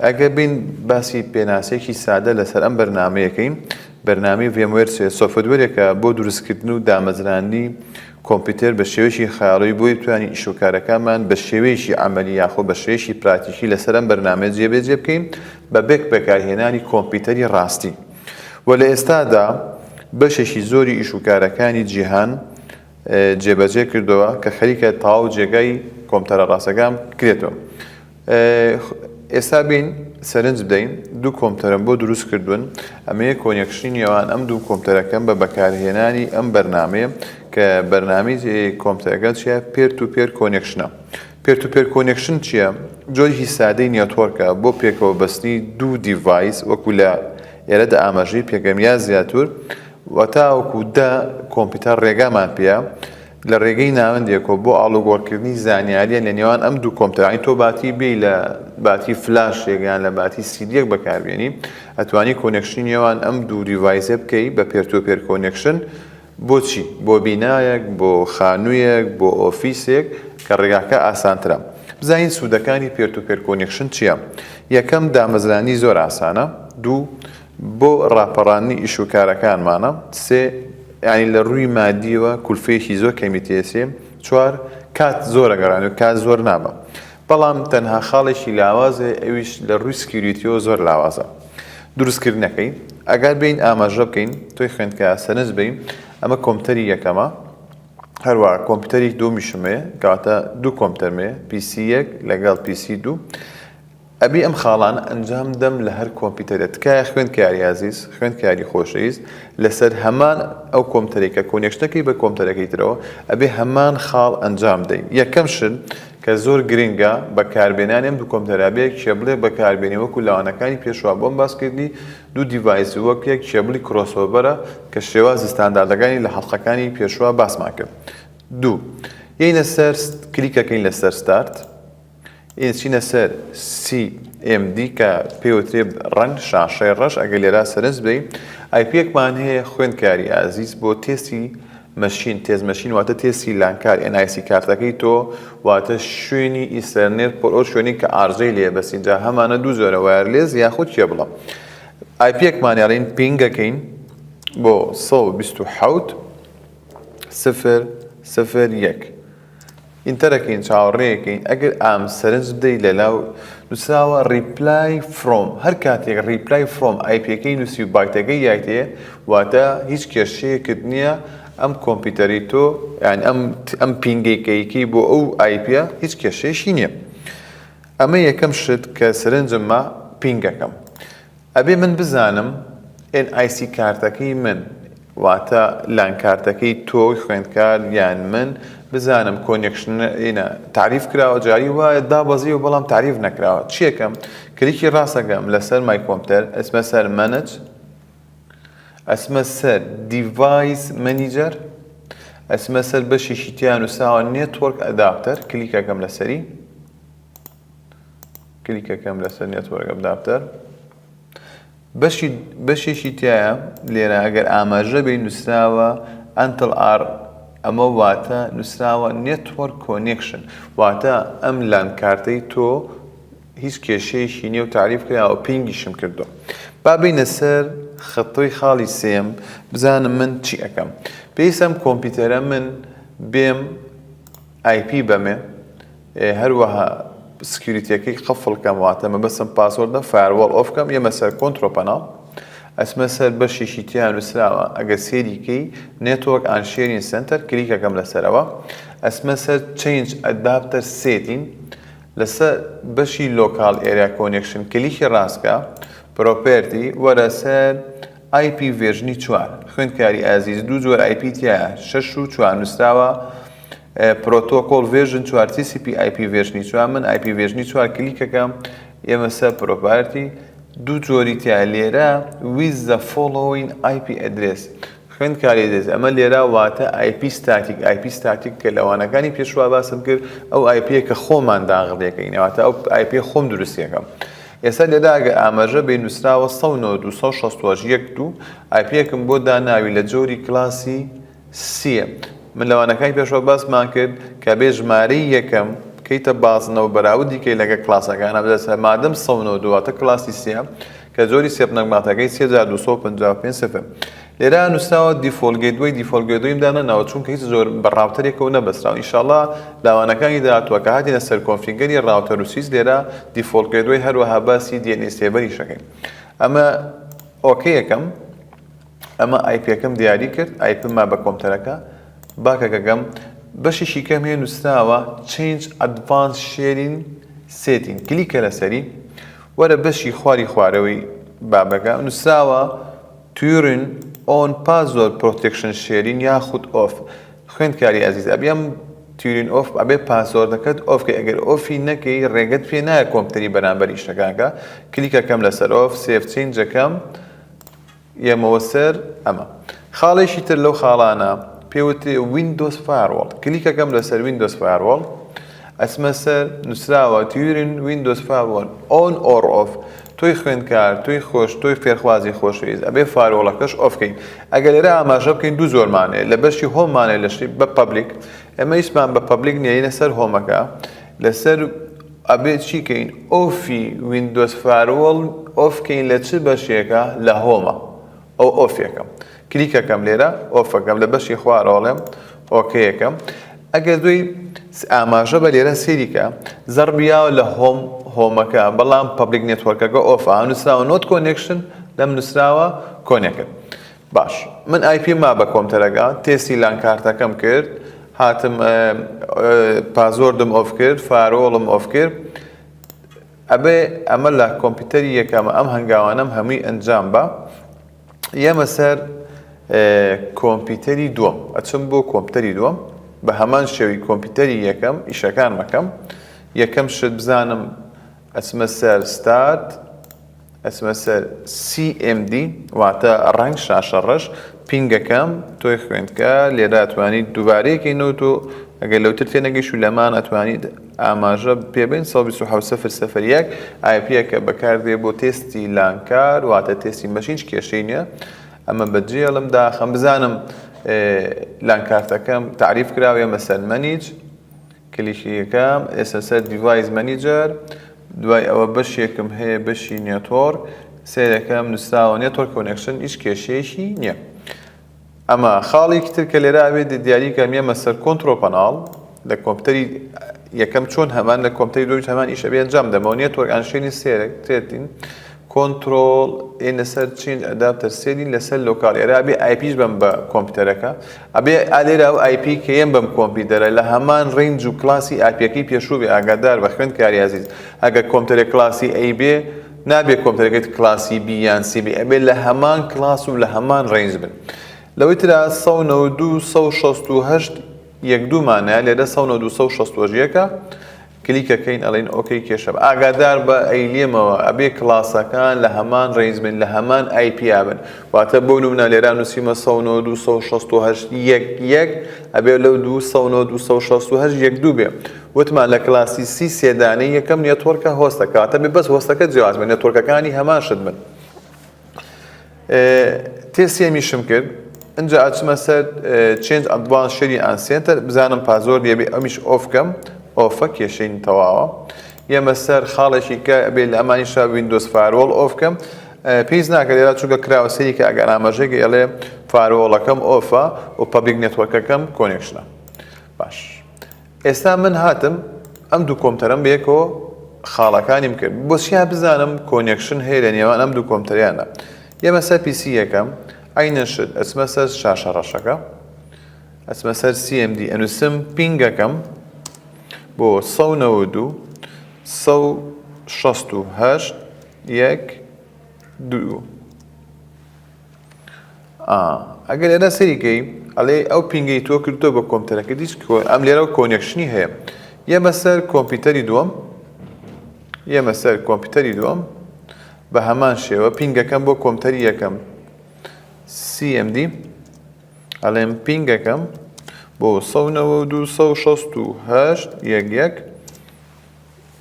Speaker 4: ئەگەر بین باسی پێناسەیەکی سادە لەسەر ئەم بەرنامەیەکەین بەرنامەی VMware software ێکە بۆ دروستکردن و دامەزراندنی کۆمپیوتەر بە شێوەیەکی خەیاڵی بۆی بتوانین ئیش و کارەکانمان بە شێوەیەکی عەمەلی یاخۆ بە شێوەیەکی پراکتیکی لەسەر ئەم بەرنامەیە جێبەجێ بکەین بە بێ بەکارهێنانی کۆمپیوتەری ڕاستی و لە ئێستادا بەشێکی زۆری ئیش و کارەکانی جیهان جێبەجێ کردەوە کە خەریکە تەواو جێگای کۆمپیوتەرە ڕاستەکان بکرێتەوە. ئێستا بین سەرنج بدەین دوو کۆمپیوتەرم بۆ دروست کردوون ئەمەیە connection ی نێوان ئەم دوو کۆمپیوتەرەکەم بە بەکارهێنانی ئەم بەرنامەیە کە بەرنامەی کۆمپیوتەرەکە چیە peer to peer connection ە peer to peer connection چییە جۆرێکی سادەی network ە بۆ پێکەوە بەستنی دوو device وەکو لە ئێرەدا ئاماژەی پێکەم یا زیاتر و تاوەکو دە کۆمپیوتەر ڕێگامان پێیە لە ڕێگەی ناوەندێکەوە بۆ ئاڵوگۆڕکردنی زانیارییە لە نێوان ئەم دوو کۆمپیوتەر یانی تۆ باتی بێی لە باتی فلاشێک یان لە باتی سیدیەک بەکاربێنی ئەتوانی connection ی نێوان ئەم دوو device ە بکەی بە peer to peer connection بۆچی بۆ بینایەک بۆ خانوویەک بۆ ئۆفیسێک کە ڕێگاکە ئاسانترە بزانین سوودەکانی peer to peer connection چییە یەکەم دامەزرانی زۆر ئاسانە دوو بۆ ڕاپەڕاندنی ئیش و کارەکانمانە سێ یانی لە ڕووی مادیەوە کولفەیەکی زۆر کەمی تێسێ چوار کات زۆر ئەگەڕێن و کات زۆر نابا بەڵام تەنها خاڵێکی لاواز هەیە ئەویش لە ڕووی security یەوە زۆر لاوازە دروستکردنەکەی ئەگەر بێین ئاماژە بکەین تۆی خوێندکار سەرنج بەی ئەمە کۆمپیوتەری یەکەمە. هەروە کۆمپیوتەری دوومیشم هەیە کەواتە دوو کۆمپیوتەرم هەیە PC یەک لەگەڵ PC دوو ئەبێ ئەم خاڵانە ئەنجام دەم لە هەر کۆمپیوتەرێ تکایە خوێندکاری ئازیز خوێندکاری خۆشەویست لەسەر هەمان ئەو کۆمپیوتەرەی کە connection ەکەی بە کۆمپیوتەرەکەی ترەوە ئەبێ هەمان خاڵ ئەنجام دەین یەکەم شت کە زۆر گرنگە بەکاربێنانی ئەم دوو کۆمپیوتەرە ئەبێ cable ێک بەکاربێنی وەکو لاوانەکانی پێشوا بۆم باس کردی دوو device وەک یەک cable ی crossover ە کە شێوازی ستانداردەکانی لە حەڵقەکانی پێشوا باسمان کرد دوو یەینە سەر کلیکەکەین لەسەر start ئەچینە سەر CMD کە پێی وترێ run شاشەی ڕەش ئەگەر لێرا سەرنج بدەی IP یەکمان هەیە خوێندکاری ئازیز بۆ test ی machine test machine واتە test ی LAN card NIC کارتەکەی تۆ واتە شوێنی Ethernet port ئەو شوێنی کە ئارزەی لێ بەسین جا هەمانە دوو جۆرە wireless یاخود cable ە IP یەکمان یاڵین ping ەکەین بۆ 127 0 0 1 enter ەکەین چاوەڕێیەکەین ئەگەر ئام سەرنج بدەی لەلاو نوسراوە reply from هەر کاتێک reply from IP یەکەی نوسی و بایتەکەی یایتێ واتە هیچ کێشەیەکت نییە ئەم کۆمپیوتەری تۆ یان ئەم ئەم ping ەی کە یکەی بۆ ئەو IP یە هیچ کێشەیەکی نییە ئەمە یەکەم شت کە سەرنجم ما ping ەکەم ئەبێ من بزانم NIC کارتەکەی من واتە LAN کارتەکەی تۆی خوێندکار یان من بزانم connection ە تاریف کراوە جاری وایە دابەزیوە بەڵام تاریف نەکراوە چیەکەم کلیکی ڕاستەکەم لەسەر my computer ئەچمە سەر manage ئەچمە سەر device manager ئەچمە سەر بەشێکی تیا نووسراوە network adapter کلیکەکەم لەسەری کلیکەکەم لەسەر network adapter بەشی بەشێکی تایە لێرە ئەگەر ئاماژە بێ نووسراوە ئەنتڵ ئار ئەمە واتە نووسراوە network connection واتە ئەم LAN کارتەی تۆ هیچ کێشەیەکی نیە و تاریف کراوە ping یشم کردو با بینە سەر خەتۆی خاڵی سێم بزانم من چی ئەەکەم پێویستم کۆمپیوتەرە من بێم IP بەمێ هەروەها security یەکەی قفڵ کەم واتە مەبەستم password ە firewall off کەم یەمە سەر control panel ئەچمە سەر بەشێکی تیا نووسراوە ئەگەر سێری کەی network and sharing center کلیکەکەم لەسەرەوە ئەچمە سەر change adapter setting لەسەر بەشی local area connection کلیکی ڕاستکە property وەرە سەر IP version ی چوار خوێندکاری ئازیز دوو جۆر IP تایە شەش و چوار نووسراوە protocol version چوار TCP IP version ی چوار من IP version ی چوار کلیکەکەم ئێمە سەر property دوو جۆری تیا لێرە with the following IP address خوێندکاری دێت ئەمە لێرە واتە IP static IP static کە لەوانەکانی پێشوا باسم کرد ئەو IP یە کە خۆمان داغڵیەکەین واتە ئەو IP خۆم دروستیەکەم ئێستا لێرا ئەگەر ئاماژە بێ نووسراوە 192 168 1 2 IP یەکم بۆ داناوی لە جۆری کلاسی سیە. من لە وانەکانی پێشەوە باسمان کرد کە بێ ژمارەی یەکەم بکەیتە بازنە و بەراوردی کەی لەگەڵ کلاسەکانا بدەسە مادەم 192 واتە کلاسی سیە کە جۆری subnet mask ەکەی سێ جار 255 سفر لێرە نووسراوە default gateway default gateway م دانەناوە چونکە هیچ زۆر بە router ێکەوە نەبەستراوە ئینشاڵڵا لاوانەکانی داهاتووە کە هاتینە سەر configure ی router و سویچ لێرە default gateway هەروەها باسی DNS server یش ئەکەین ئەمە okay یەکەم ئەمە IP یەکەم دیاری کرد IP م ما بە کۆمپیوتەرەکە back ەکەکەم بەشێکی کەم هەیە نووسراوە Change Advanced Sharing Setting کلیکە لەسەری وەرە بەشی خواری خوارەوەی بابەکە نووسراوە Turn on Password Protection Sharing یاخود off خوێندکاری ئازیز ئەبێ ئەم turn off ئەبێ password ەکەت off کەی ئەگەر off ی نەکەی ڕێگەت پێ نایە کۆمپیوتەری بەرامبەر ئیشەکانکە کلیکەکەم لەسەر off save change ەکەم یەمەوە سەر ئەمە. خاڵێکی تر لەو خاڵانە پێ وترێ Windows Firewall. کلیکەکەم لەسەر Windows Firewall ئەچمە سەر نووسراوە Turn Windows Firewall on or off. تۆی خوێندکار، تۆی خۆش، تۆی فێرخوازی خۆشەویست ئەبێ firewall ەکەش off کەین. ئەگەر لێرە ئاماژە بکەین دوو جۆرمان هەیە لە بەشی home مان هەیە لە شتی بە public ئێمە هیچمان بە public نییە یەینە سەر home ەکە لەسەر ئەبێ چی کەین off ی Windows Firewall off کەین لە چ بەشێکە لە home ە ئەو off ێکەم کلیکەکەم لێرە off ەکەم لە بەشی خوارەوەڵێم okay یەکەم ئەگەر دوی ئاماژە بە لێرە سێریکە زەڕبیاوە لە home home ەکە بەڵام public network ەکە off ە نووسراوە not connection لەم نووسراوە connect باش من IP ما بە کۆمپیوتەرەکە test ی LAN کارتەکەم کرد. هاتم password م off کرد firewall م off کرد ئەبێ ئەمە لە کۆمپیوتەری یەکەمە ئەم هەنگاوانەم هەمووی ئەنجام بە یەمە سەر کۆمپیوتەری دووەم ئەچم بۆ کۆمپیوتەری دووەم بە هەمان شێوی کۆمپیوتەری یەکەم ئیشەکان مەکەم یەکەم شت بزانم ئەچمە سەر start ئەچمە سەر CMD واتە ڕەنگ شاشە ڕەش ping ەکەم تۆی خوێندکار لێرە ئەتوانیت دووبارەیەکەینەوە تۆ ئەگەر لەوتر تێنەگەیشت و لەمان ئەتوانیت ئاماژە پێ بین 127 0 0 1 IP ەکە بەکاردێ بۆ تێستی لانکار واتە تێستی machine هیچ کێشەی نییە ئەمە بەجێڵم داخەم بزانم لان کارتەکەم تعریف کراوە مەسەل manage کلیکی یەکەم ئێستا سەر device manager دوای ئەوە بەشێکم هەیە بەشی network سەیرەکەم نووسراوە network connection هیچ کێشەیەکی نییە ئەمە خاڵێکی تر کە لێرە ئەبێت دیاری کەم یەمە سەر control panel لە کۆمپیوتەری یەکەم چۆن هەمان لە کۆمپیوتەری دووەمیش هەمان ئیش ئەبێ ئەنجام دەمەوە network and sharing سێرەک تێتین control ئێ لەسەر change adapter setting لەسەر local ئێرە ئەبێ IP یش بەم بە کۆمپیوتەرەکە ئەبێ ئالێرە ئەو IP کە یەم بەم کۆمپیوتەرە لە هەمان range و کلاسی IP ەکەی پێشوو بێ ئاگادار بە خوێندکاری ئازیز ئەگەر کۆمپیوتەرێک کلاسی A بێ نابێ کۆمپیوتەرەکەت کلاسی B یان C بێ ئەبێ لە هەمان کلاس و لە هەمان range بن لەوەی ترا 192 168 یەک دوومانە لێرە 192 168 یەکە کلیکەکەین ئەڵێین okay کێشە بە ئاگادار بە ئەیلێمەوە ئەبێ کڵاسەکان لە هەمان range بن لە هەمان IP یا بن واتە بۆ نمونە لێرا نووسیمە 192 168 یەک یەک ئەبێ لەو 292 168 یەک دوو بێ وتمان لە کلاسی C سێدانەی یەکەم network ە host ە کەواتە بێ بەس host ەکە جیاواز بێ network ەکانی هەمان شت بن تێسیەمیشم کرد ئینجا ئەچمە سەر change advanced sharing and center بزانم password یەبێ ئەمیش off کەم off ە کێشەی تەواوە یەمە سەر خاڵێکی کە ئەبێ لە ئەمانیشا Windows firewall off کەم پێویست ناکە لێرە چونکە کراوە سەری کە ئەگەر ئاماژەیەک ئەڵێ firewall ەکەم off ە و public network ەکەم connection ە باش ئێستا من هاتم ئەم دوو کۆمپیوتەرەم بەیەکەوە خاڵەکانیم کرد بۆچیا بزانم connection هەیە لە نێوان ئەم دوو کۆمپیوتەریانە یەمە سەر PC یەکەم عەینەن شت ئەچمە سەر شاشە ڕەشەکە ئەچمە سەر CMD ئەنووسم ping ەکەم بۆ 192 168 یەک دوو ئا ئەگەر لێرە سەیری کەی ئەڵێ ئەو ping ەی تۆ کردووە بە کۆمپیوتەرەکەت هیچ ئەم لێرە connection ی هەیە یەمە سەر کۆمپیوتەری دووەم یەمە سەر کۆمپیوتەری دووەم بە هەمان شێوە ping ەکەم بۆ کۆمپیوتەری یەکەم CMD ئەڵێم ping ەکەم بۆ 192 168 یەک یەک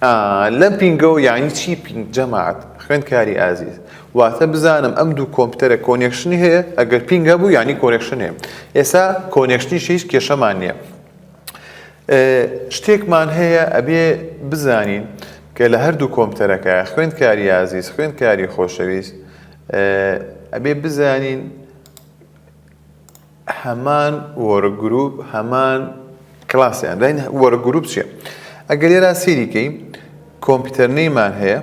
Speaker 4: ئا لەم ping ەوە یانی چی ping جەماعەت خوێندکاری ئازیز واتە بزانم ئەم دوو کۆمپیوتەرە connection ی هەیە ئەگەر ping هەبوو یانی connection هەیە ئێستا connection یش هیچ کێشەمان نییە شتێکمان هەیە ئەبێ بزانین کە لە هەردوو کۆمپیوتەرەکە خوێندکاری ئازیز خوێندکاری خۆشەویست ئەبێ بزانین هەمان workgroup هەمان کلاسیان داین workgroup چییە؟ ئەگەر لێرا سەیری کەی computer name مان هەیە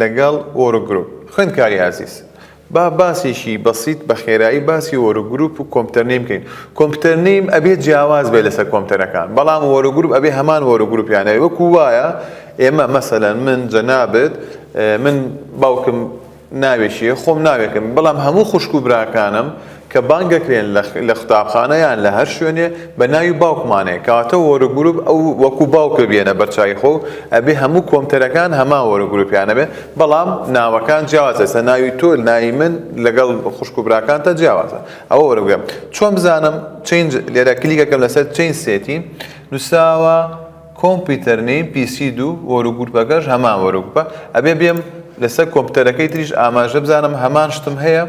Speaker 4: لەگەڵ workgroup خوێندکاری ئازیز با باسێکی بەسیت بە خێرایی باسی workgroup و computer name بکەین computer name ئەبێ جیاواز بێ لەسەر کۆمپیوتەرەکان بەڵام workgroup ئەبێ هەمان workgroup یان هەبێ وەکو وایە ئێمە مەسەلەن من جەنابت من باوکم ناوێکی خۆم ناوێکم بەڵام هەموو خوشک و براکانم کە بانگ دەکرێن لە قوتابخانە یان لە هەر شوێنێ بە ناوی باوکمانەیە کەواتە workgroup ئەو وەکو باوکە بێنە بەرچاوی خۆ ئەبێ هەموو کۆمپیوتەرەکان هەمان workgroup یان هەبێ بەڵام ناوەکان جیاوازە ئێستا ناوی تۆ ناوی من لەگەڵ خوشک و براکانتە جیاوازە ئەوە workgroup چۆن بزانم change لێرە کلیکەکەم لەسەر change setting نووسراوە computer name PC دوو workgroup ەکەش هەمان workgroup ە ئەبێ بێم لەسەر کۆمپیوتەرەکەی تریش ئاماژە بزانم هەمان شتم هەیە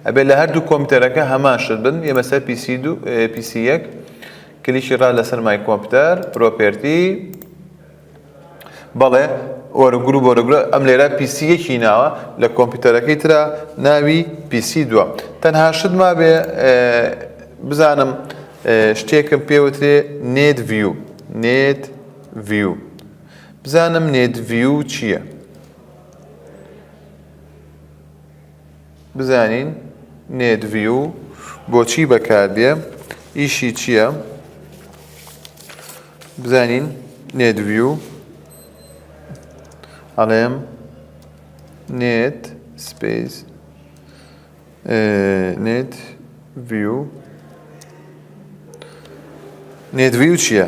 Speaker 4: ئەبێ لە هەردوو کۆمپیوتەرەکە هەمان شت بن یەمە سەر PC دوو PC یەک کلیکی ڕا لەسەر my computer property بەڵێ workgroup workgroup ئەم لێرە PC یەکی ناوە لە کۆمپیوتەرەکەی ترا ناوی PC دووە تەنها شت مابێ بزانم شتێکم پێوترێ net view net view بزانم net view چییە؟ بزانین net view بۆچی بەکاردێ ئیشی چییە؟ بزانین net view ئەڵێم net space net view net view چییە؟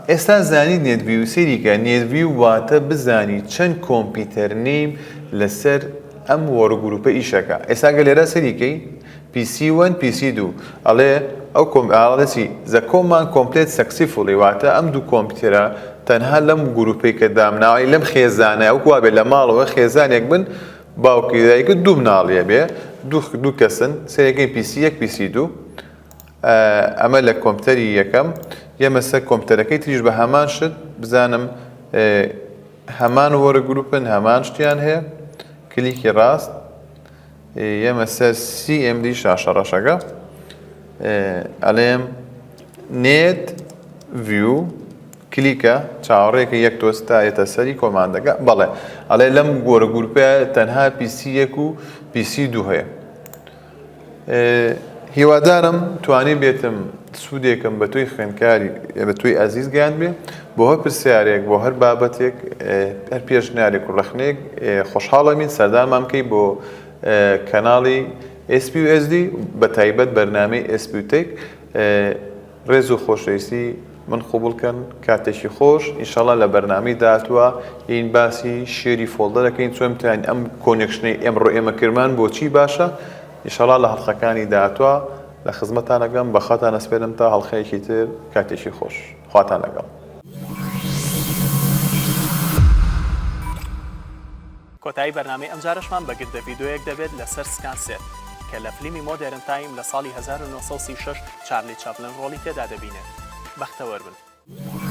Speaker 4: ئێستا زانی net view سەیریکە net view واتە بزانی چەند computer name لەسەر ئەم workgroup ە ئیشەکە ئێستا گە لێرە سەریکەی PC one PC دوو ئەڵێ ئەو کۆم ئەڵێ چی the command complete successfully واتە ئەم دوو کۆمپیوتەرە تەنها لەم گروپەی کە دامناوەی لەم خێزانە وەکو وابێ لە ماڵەوە خێزانێک بن باوکی دایک دوو مناڵیە بێ دوو کەسن سەیرەکەی PC یەک PC دوو ئەمە لە کۆمپیوتەری یەکەم یەمە سەر کۆمپیوتەرەکەی تریش بە هەمان شت بزانم هەمان workgroup ن هەمان شتیان هەیە کلیکی ڕاست یەمە سەر CMD شاشە ڕەشەکە ئەلێم net view کلیکە چاوەڕێکە یەک تۆز تا یەتە سەری command ەکە بەڵێ ئەڵێ لەم workgroup ە تەنها PC یەک و PC دوو هەیە هیوادارم توانی بێتم سوودێکم بە تۆی خوێندکاری بە تۆی ئازیز گەیاند بێ بۆ هەر پرسیارێک بۆ هەر بابەتێک هەر پێشنیارێک و ڕەخنەیەک خۆشحاڵەمین سەردانمان بکەی بۆ کەناڵی SPUSD بە تایبەت بەرنامەی SPU Tech ڕێز و خۆشەویستی من قبوڵ کەن کاتێکی خۆش ئینشەڵا لە بەرنامەی داهاتووە یین باسی share ی folder ئەکەین چۆن بتوانین ئەم connection ەی ئێمڕۆ ئێمە کردمان بۆچی باشە ئینشەڵا لە هەڵقەکانی داهاتووە لە خزمەتان ئەگەم بەخواتان ئەسپێرم تا هەڵقەیەکی تر کاتێکی خۆش خواتان لەگەڵ.
Speaker 1: کۆتایی بەرنامەی ئەمجارەشمان بە گرتە ڤیدۆیەک دەبێت لەسەر سکانسێت کە لە فلیمی Modern Time لە ساڵی 1936 چارلی چاپلن ڕۆڵی تێدا دەبینێت. بەختەوەر بن.